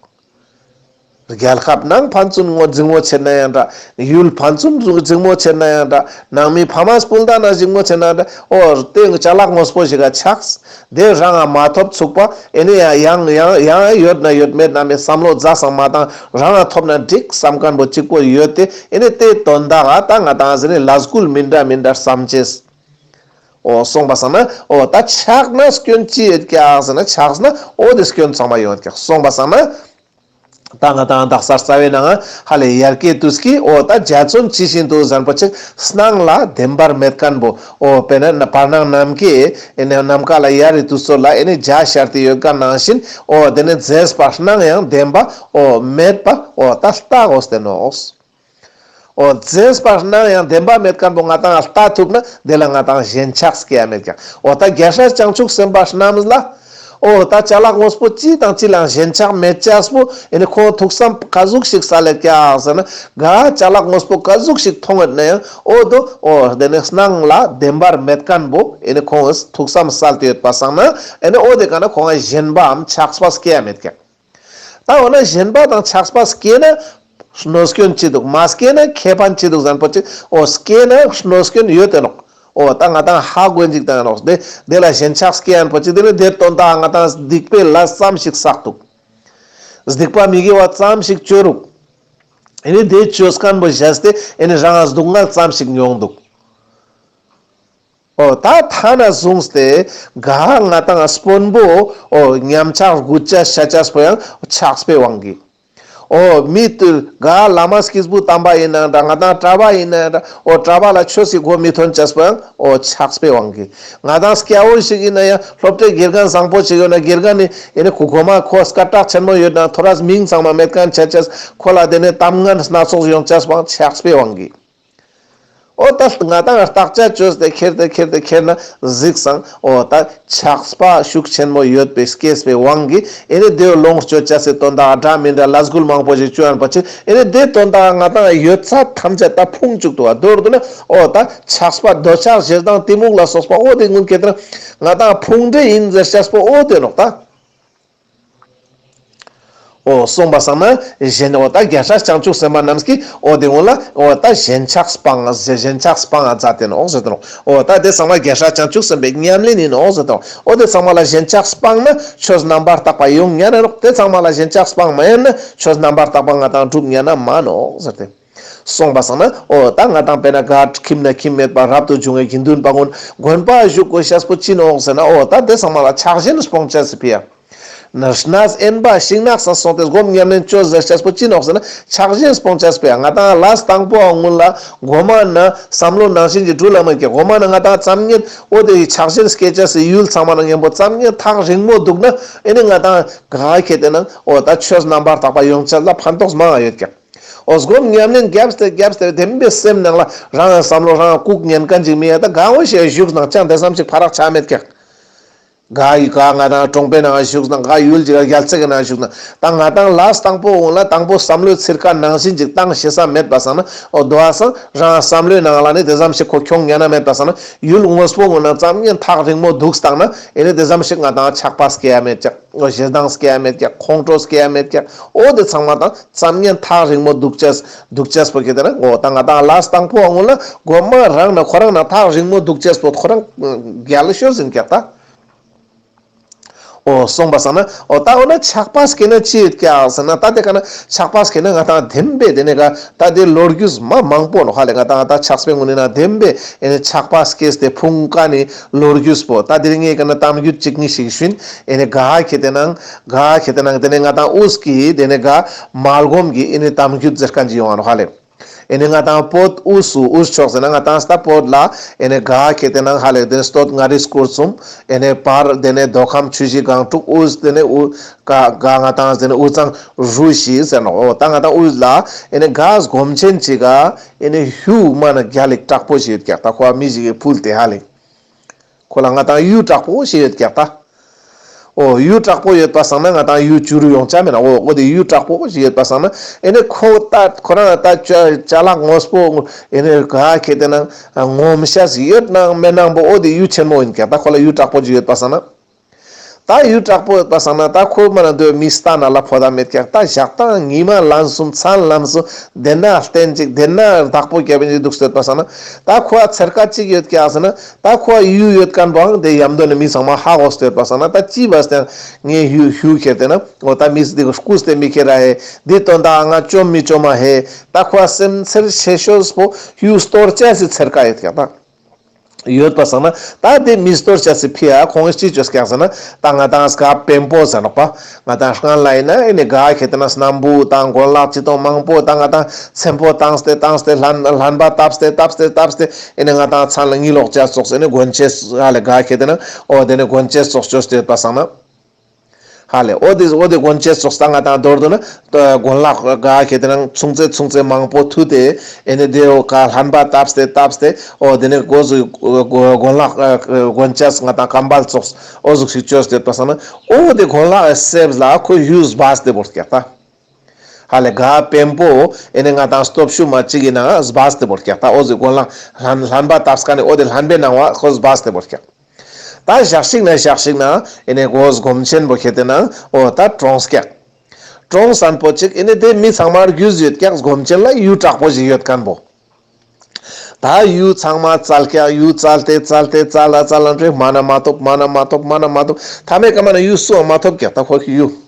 རྒྱལ་ཁབ་ནང་ཕན་ཚུན་ངོ་འཛིང་མོ་ཆེ་ན་ཡང་འདྲ། ཡུལ་ཕན་ཚུན་འཛིང་མོ་ཆེ་ན་ཡང་འདྲ། ནང་མི་ཕ་མ་སྤུན་ཟླ་ན་འཛིང་མོ་ཆེ་ན་འདྲ། འོ་དེ་ཅ་ལག་དངོས་པོ་ཞིག་ག་ཆགས། དེ་རང་ང་མ་ཐོབ་ཚུགས་པ། ཨེ་ནི་ཡང་ཡང་ཡང་ཡང་ཡོད་ན་ཡོད་མེད་ན་མེད་བསམ་བློ་རྫ་སང་མ་བཏང་། རང་ང་ཐོབ་ན་འགྲིག་བསམ་མཁན་པོ་གཅིག་པོ་ཡོད་དེ། ཨེ་ནི་དེ་དོན་དག་ག་ད་ང་ཏང་ཟེར་ནི་ལས་འགུལ་མི་འདྲ་མི་འདྲ་བསམ་ཅེས། འོ་སོང་པ་སང་ན་འོ་ད་ཆགས་ན་སྐྱོན་ཅི་ཡོད་ཀྱག་ཟེར་ན་ཆགས་ན་འོ་དེ་སྐྱོན་ཚང་མ་ཡོད་ཀྱག། སོང་པ་སང་ན། ད་ང་ཏང་དག་ས་རྩ་བའི་ནང་ཧ་ལས་ཡར་སྐྱེ་དུས་ཀྱི་འོ་ད་འཇའ་ཚོན་ཇི་བཞིན་དུ་ཟེར་མཁན་པོ་ཅིག་སྣང་ལ་བདེན་པར་མེད་མཁན་པོ། འོ་དཔེར་ན་བར་སྣང་ནམ་མཁའི་ཨེ་ནི་ནམ་མཁའ་ལ་ཡར་རི་དུས་ཚོད་ལ་ཨེ་ནི་འཇའ་ཤར་ཏེ་ཡོད་མཁན་ནང་བཞིན། འོ་དེ་ནི་རྫས་པ་སྣང་ཡང་བདེན་པ་འོ་མེད་པ་འོ་ད་ལྟ་དགོས་ཏེ་ནོག། འོ་རྫས་པ་སྣང་ཡང་བདེན་པ་མེད་མཁན་པོ་ང་ཏང་ལྟ་ཐུབ་ན་དེ་ལ་ང་ཏང་ཞེན་ཆགས་སྐྱེ་ཡ་མེད་ཀྱག། འོ་ད་རྒྱལ་སྲས་བྱང་ཆུབ་སེམས་དཔའ་རྣམས་ལ། འོ་ད་ཅ་ལག་དངོས་པོ་ཅི་དང་ཅི་ལའང་ཞེན་ཆགས་མེད་ཅེས་པོ་ཨེ་ནི་ཁོང་ཐུགས་བསམ་ག་ཟུག་ཞིག་སལ་ལེ་ཀྱག་ཟེར་ན། ག་ཅ་ལག་དངོས་པོ་ག་ཟུག་ཞིག་མཐོང་ཡོད་ན་ཡང་འོ་དོ་འོ་དེ་ནི་སྣང་ལ་བདེན་པར་མེད་མཁན་པོ་ཨེ་ནི་ཁོང་ཐུགས་བསམ་སལ་ཏེ་ཡོད་པ་སང་ན། ཨེ་ནི་འོ་དེ་ཀ་ན་ཁོང་ང་ཞེན་པའམ་ཆགས་པ་སྐྱེ་ཡ་མེད་ཀྱག། ད་འོ་ན་ཞེན་པ་དང་ཆགས་པ་སྐྱེས་ན་གནོད་སྐྱོན་ཅི་འདུག། མ་སྐྱེས་ན་ཁེ་ཕན་ཅི་འདུག་ཟེར་མཁན་པོ་ཅིག། འོ་སྐྱེས་ན་གནོད་སྐྱོན་ཡོད་དེ་ནོག། འོ་ད་ང་ཏང་ཧ་གོ་ཡིན་ཅིག་བཏང་ནོག། དེ་དེ་ལ་ཞེན་ཆགས་སྐྱེ་ཡན་པོ་ཅིག། དེ་ནི་དེ་དོན་དག་ང་ཏང་སྡིག་པའི་ལས་ཙམ་ཞིག་བསགས་འདུག། སྡིག་པ་མི་དགེ་བ་ཙམ་ཞིག་བཅོས་རུག། ཨེ་ནི་དེ་བཅོས་མཁན་པོ་བཞག་སྟེ་ཨེ་ནི་རང་ང་སྡུག་བསྔལ་ཙམ་ཞིག་མྱོང་འདུག། འོ་ད་ཐ་ན་བཟུང་སྟེ་ག་ང་ཏང་དཔོན་པོ་འོ་ཉམས་ཆག་རྒུད་ཆ་ཤ་ཆ་པོ་ཡང་ཆགས་པའི་དབང་གིས། འོ་མི་དུ་ག་བླ་མ་སྐྱེས་བུ་དམ་པ་ཡིན་ན་འདྲ། ང་ཏང་གྲྭ་པ་ཡིན་ན་འདྲ། འོ་གྲྭ་པ་ལ་ཆོས་སི་གོ་མི་ཐོན་ཆ་པོ་ཡང་འོ་ཆགས་པའི་དབང་གིས། ང་ཏང་སྐྱ་བོ་ཞིག་ཡིན་ན་ཡང་སློབ་གྲྭའི་དགེ་རྒན་བཟང་པོ་ཞིག་ཡོད་ན་དགེ་རྒན་ནི་ཡིན་ན་ཁོ་གོ་མ་ཁོ་སྐད་གྲགས་ཆེན་མོ་ཡོད་ན་ཐོ་རས་མིང་ཚང་མ་མེད་མཁན་ཆ་ཆ་ཁོ་ལ་དེ་ནི་གཏམ་ངན་སྣ་ཚོགས་ཡོང་ཆ་པོ་ཡང་ཆགས་པའི་དབང་གིས། འོ་ད་ང་ཏང་བརྟག་དཔྱད་བཅོས་ཏེ་ཁྱེར་ཏེ་ཁྱེར་ཏེ་ཁྱེར་ན་གཟིགས་སང་འོ་ད་ཆགས་པ་ཤུགས་ཆེན་མོ་ཡོད་པའི་སྐྱེས་པའི་དབང་གིས་ཨེ་ནི་དེ་ལོངས་སྤྱོད་ཅེས་སི་དོན་དག་འདྲ་མི་འདྲ་ལས་འགུལ་མང་པོ་ཞིག་བཅོ་ཡན་པ་ཅིག། ཨེ་ནི་དེ་དོན་དག་ང་ཏང་ཡོད་ཚད་ཐམས་ཅད་ད་ཕུང་བཅུག་འདུག་པ། མདོར་བསྡུ་ན་འོ་ད་ཆགས་པ་འདོད་ཆགས་ཞེ་སྡང་གཏི་མུག་ལ་སོགས་པ་འོ་དེ་ངུན་ཁྱེར་ཏེ་ན་ང་ཏང་ཕུང་འདྲེ་ཡིན་ཟེར་ཅེས་པོ་འོ་དེ་ནོག་ད། འོ་སོང་པ་སང་ན་ཞེན་འོ་ད་རྒྱལ་སྲས་བྱང་ཆུབ་སེམས་དཔའ་རྣམས་ཀྱིས་འོ་དེ་འོ་ལ་འོ་ད་ཞེན་ཆགས་སྤང་ཟེར་ཞེན་ཆགས་སྤང་ང་མཛད་དེ་ནོག་ཟེར་ཏེ་ནོག། འོ་ད་དེ་ཚང་མ་རྒྱལ་སྲས་བྱང་ཆུབ་སེམས་དཔའི་ཉམས་ལེན་ཡིན་ནོག་ཟེར་ཏེ་ནོག། འོ་དེ་ཚང་མ་ལ་ཞེན་ཆགས་སྤངས་ན་ཆོས་རྣམ་པར་དག་པ་ཡོང་ཉན་ན་ནོག། དེ་ཚང་མ་ལ་ཞེན་ཆགས་སྤངས་མ་ཡིན་ན་ཆོས་རྣམ་པར་དག་པ་ང་ཏང་སྒྲུབ་ཉན་ན་མ་ནོག་ཟེར་ཏེ། སོང་པ་སང་ན་འོ་ད་ང་ཏང་དཔེར་ན་ག་ཁྱིམ་ན་ཁྱིམ་མེད་པ་རབ་ཏུ་བྱུང་བའི་དགེ་འདུན་པ་ཀུན་དགོན་པ་བཞུགས་དགོས་ཤེས་པོ་ཅི་ནོག་ཟེར་ན། འོ་ད་དེ་ཚང་མ་ལ་ཆགས་ཞེན་སྤོང་ཅེས་སི་ཕི་ཡ། ནར་སྣ་དབེན་པ་ཤིང་ནགས་སུ་སོང་སྟེ་སྒོམ་ཉམས་ལེན་བཅོས་ཟེར་ཅེས་པོ་ཅི་ནོག་ཟེར་ན་ཆགས་ཞེན་སྤོང་ཅེས་སི་ཕི་ཡ། ང་ཏང་ལས་དང་པོ་བ་ཀུན་ལ་གོ་མ་ན་བསམ་བློ་ནང་བཞིན་གྱི་འགྲུལ་ལ་མེད་ཀྱི། གོ་མ་ན་ང་ཏང་ཙམ་ཉན་འོ་དེ་ཆགས་ཞེན་སྐྱེ་ཅེས་སི་ཡུལ་ཚང་མ་ན་ཉན་པོ་ཙམ་ཉན་ཐག་རིང་མོ་འདུག་ན་ཨེ་ནི་ང་ཏང་ག་ཁེ་ཏེ་ན་འོ་ད་ཆོས་རྣམ་པར་དག་པ་ཡོང་ཅེས་ལ་ཕན་ཐོགས་མང་ང་ཡོད་ཀྱག། འོ་སྒོམ་ཉམས་ལེན་རྒྱབ་སྟེ་རྒྱབ་སྟེ་བདེན་པའི་སེམས་ནང་ལ་རང་ཡང་བསམ་བློ་རང་ཡང་བཀུག་ཉན་མཁན་ཅིག་མི་ཡ་ད་གང་འོ་ཞེས་བཞུགས་ནང་ཅང་དེ་ཙམ་ཞིག་ཕ་རག་ཆ་མེད་ཀྱག། ག་ཡུལ་ག་ང་ཏང་གྲོང་པའི་ནང་བཞུགས་ན་ག་ཡུལ་ཅིག་ག་རྒྱལ་རྩེ་གི་ནང་བཞུགས་ན་ད་ང་ཏང་ལས་དང་པོ་འོང་ལ་དང་པོ་བསམ་བློའི་ཚིར་ཁ་ནང་བཞིན་ཅིག་བཏང་ཤེས་ས་མེད་པ་སང་ན་འོ་དོ་བ་སང་རང་བསམ་བློའི་ནང་ལ་ནི་དེ་ཙམ་ཞིག་ཁོ་ཁྱོང་ཉན་ན་མེད་པ་སང་ན་ཡུལ་དངོས་པོ་འོང་ན་ཙམ་ཉན་ཐག་རིང་མོ་འདུག་བཏང་ན་ཨེ་ནི་དེ་ཙམ་ཞིག་ང་ཏང་ཆགས་པ་སྐྱེ་ཡ་མེད་ཀྱག། འོ་ཞེ་སྡང་སྐྱེ་ཡ་མེད་ཀྱག། ཁོང་ཁྲོ་སྐྱེ་ཡ་མེད་ཀྱག། འོ་དེ་ཚང་མ་དང་ཙམ་ཉན་ཐག་རིང་མོ་འདུག་ཅེས་འདུག་ཅེས་པོ་ཁེ་ཏེ་ན་འོ་ད་ང་ཏང་ལས་དང་པོ་བ་ཀུན་ལ་གོ་མ་རང་ན་ཁོ་རང་ན་ཐག་རིང་མོ་འདུག་ཅེས་པོ་ཁོ་རང་རྒྱལ་ཤོས་ཡིན་ཀྱག་ད། འོ་སོང་པ་སང་ན་འོ་ད་འོ་ན་ཆགས་པ་སྐྱེ་ན་ཅི་ཡོད་ཀྱག་ཟེར་ན། ད་དེ་ཀ་ན་ཆགས་པ་སྐྱེ་ན་ང་ཏང་བདེན་པའི་དེ་ནས་ག་ད་དེ་ལོ་རྒྱུས་མ་མང་པོ་ནོག་ཧ་ལེ། ང་ཏང་ད་ཆགས་པའི་ངོས་ནས་ན་བདེན་པའི་ཨེ་ནི་ཆགས་པ་སྐྱེས་ཏེ་ཕུང་ཀ་ནི་ལོ་རྒྱུས་པོ། ད་དེ་རིང་ངས་ཀ་ན་གཏམ་རྒྱུད་ཅིག་གཉིས་ཤིག་ཞུན། ཨེ་ནི་ག་ཁེ་ཏེ་ནང་ག་ཁེ་ཏེ་ནང་དེ་ནས་ང་ཏང་དབུས་ཀྱི་དེ་ནས་ག་མལ་གོམ་གྱི་ཨེ་ནི་གཏམ་རྒྱུད་ཟེར་མཁན་ཅིག་ཡོང་བ་ནོག་ཧ་ལེ། ཨེ་ནི་ང་ཏང་བོད་དབུས་སུ་དབུས་ཕྱོགས་ཟེར་ན་ང་ཏང་ད་བོད་ལ་ཨེ་ནི་ག་ཁེ་ཏེ་ནང་ཧ་ལེ་དེ་ནས་སྟོད་མངའ་རིས་སྐོར་གསུམ། ཨེ་ནི་བར་དེ་ནས་མདོ་ཁམས་ཆུ་བཞི་སྒང་དྲུག། དབུས་དེ་ནས་དབུ་ག་ག་ང་ཏང་དེ་ནས་དབུས་གཙང་རུ་བཞི་ཟེར་ནོག་འོ་ད་ང་ཏང་དབུས་ལ་ཨེ་ནི་ག་སྒོམ་ཆེན་ཅིག་ག་ཨེ་ནི་གཡུ་མ་ན་རྒྱལ་ལེགས་དྲག་པོ་ཞིག་ཡོད་ཀྱག་ད། ཁོ་མི་ཞིག་གི་ཕུལ་ཏེ་ཧ་ལེ། ཁོ་ལ་ང་ཏང་གཡུ་དྲག་པོ་ཞིག་ཡོད་ཀྱག་ད། འོ་གཡུ་དྲག་པོ་ཡོད་པ་སང་ན་ང་ཏང་གཡུ་བྱུ་རུ་ཡོང་ཆ་མེད་ན། འོ་འོ་དེ་གཡུ་དྲག་པོ་ཞིག་ཡོད་པ་སང་ན་ཨེ་ནི་ཁོ་ད་ཁོ་རང་ད་ཅ་ཅ་ལག་དངོས་པོ་ཨེ་ནི་ག་ཁེ་ཏེ་ནང་ངོམ་ཤེས་ཡོད་ནང་མེད་ནང་པོ་འོ་དེ་གཡུ་ཆེན་མོ་ཡིན་ཀྱག་ད། ཁོ་ལ་གཡུ་དྲག་པོ་ཞིག་ཡོད་པ་སང་ན། ད་གཡུ་དྲག་པོ་ཡོད་པ་སང་ན་ད་ཁོ་མ་ན་དོ་མི་སྟན་ན་ལ་ཕོ་ད་མེད་ཀྱག་ད། ཞག་དང་ཉི་མ་ལན་གསུམ་མཚན་ལན་གསུམ་དེ་ན་བསྟེན་ཅིག་དེ་ན་བདག་པོ་རྒྱབ་ཡིན་ཅིག་འདུག་སྟེ་ཡོད་པ་སང་ན། ད་ཁོ་ཨ་ཚེར་ཀ་ཅིག་ཡོད་ཀྱག་ཟེར་ན། ད་ཁོ་ཨ་གཡུ་ཡོད་མཁན་པོའང་དེ་ཡམ་དོ་ནི་མི་ཚང་མ་ཧ་གོ་སྟེ་ཡོད་པ་སང་ན། ད་ཅི་བ་སྟེ་ངས་གཡུ་གཡུ་ཁྱེར་ཏེ་ན་འོ་ད་མི་སི་དེ་རྐུས་ཏེ་མི་ཁྱེར་ར་ཧེ། འདི་དོན་དག་ང་བཅོམ་མི་བཅོམ་མ་ཧེ། ད་ཁོ་ཨ་སེམས་ཚེར་ཆེ་ཤོས་པོ་གཡུ་སྟོར་ཅེས་སི་ཚེར་ཀ་ཡོད་ཀྱག་ད། ཡོད་པ་སང་ན་ད་དེ་མི་སྟོར་ཅེས་སི་ཕི་ཡ་ཁོང་ཅི་བཅོས་ཀྱག་ཟེར་ན། ད་ང་ཏང་སྐབས་བེམ་པོ་ཟེར་ནོག་པ། ང་ཏང་སྔན་ལ་ཡིན་ན་ཨེ་ནི་ག་ཁེ་ཏེ་ན་སྣམ་བུ་དང་གོན་ལག་ཅི་དང་མང་པོ་ད་ང་ཏང་ཚེམ་པོ་བཏང་སྟེ་བཏང་སྟེ་ལྷན་ལྷན་པ་བཏབ་སྟེ་བཏབ་སྟེ་བཏབ་སྟེ་ཨེ་ནི་ང་ཏང་མཚན་ལ་གཉིད་ལོག་ཅེས་ཙོགས་ཨེ་ནི་གོན་ཆས་ཧ་ལེ་ག་ཁེ་ཏེ་ན་འོ་དེ་ནི་གོན་ཆས་ཙོགས་བཅོས་ཏེ་ཡོད་པ་སང་ན། ཧ་ལེ། འོ་དེ་འོ་དེ་གོན་ཆས་ཙོགས་ད་ང་ཏང་མདོར་བསྡུ་ན་གོན་ལག་ག་ཁེ་ཏེ་ན་ཆུང་ཙེ་ཆུང་ཙེ་མང་པོ་ཐུ་སྟེ་ཨེ་ནི་དེ་འོ་ག་ལྷན་པ་བཏབ་སྟེ་བཏབ་སྟེ་འོ་དེ་ནི་གོ་ཟུག་གོན་ལག་གོན་ཆས་ང་ཏང་ཀམ་བལ་ཙོགས་འོ་ཟུག་ཞིག་བཅོས་ཏེ་ཡོད་པ་སང་ན། འོ་དེ་གོན་ལག་གི་སེབས་ལ་ཁོ་གཡུ་སྦས་ཏེ་བོར་ཀྱག་ད། ཧ་ལེ་ག་བེམ་པོ་ཨེ་ནི་ང་ཏང་སྟོབས་ཤུགས་མ་ཅིག་གི་ནང་སྦས་ཏེ་བོར་ཀྱག་ད། འོ་ཟུག་གོན་ལག་ལྷན་ལྷན་པ་བཏབ་ཀ་ནི་འོ་དེ་ལྷན་པའི་ནང་བ་ཁོ་སྦས་ཏེ་བོར་ཀྱག་ད་ཞག་ཞིག་ན་ཞག་ཞིག་ན་ཨེ་ནི་གོ་སྒོམ་ཆེན་པོ་ཁེ་ཏེ་ན་འོ་ད་གྲོངས་ཀྱག་གྲོངས་སན་པོ་ཅིག་ཨེ་ནི་དེ་མི་ཚང་མ་རྒྱུས་ཡོད་ཀྱག་སྒོམ་ཆེན་ལ་གཡུ་དྲག་པོ་ཞིག་ཡོད་མཁན་པོ། ད་གཡུ་ཚང་མ་བཙལ་ཀྱག་གཡུ་བཙལ་ཏེ་བཙལ་ཏེ་བཙལ་ལ་བཙལ་ལ་འདྲེ་མ་ན་མ་ཐོབ། མ་ན་མ་ཐོབ། མ་ན་མ་ཐོབ། ཐ་མའི་ཀ་མ་ན་གཡུ་སུའང་མ་ཐོབ་ཀྱག་ད་ཁོ་གི་གཡུ།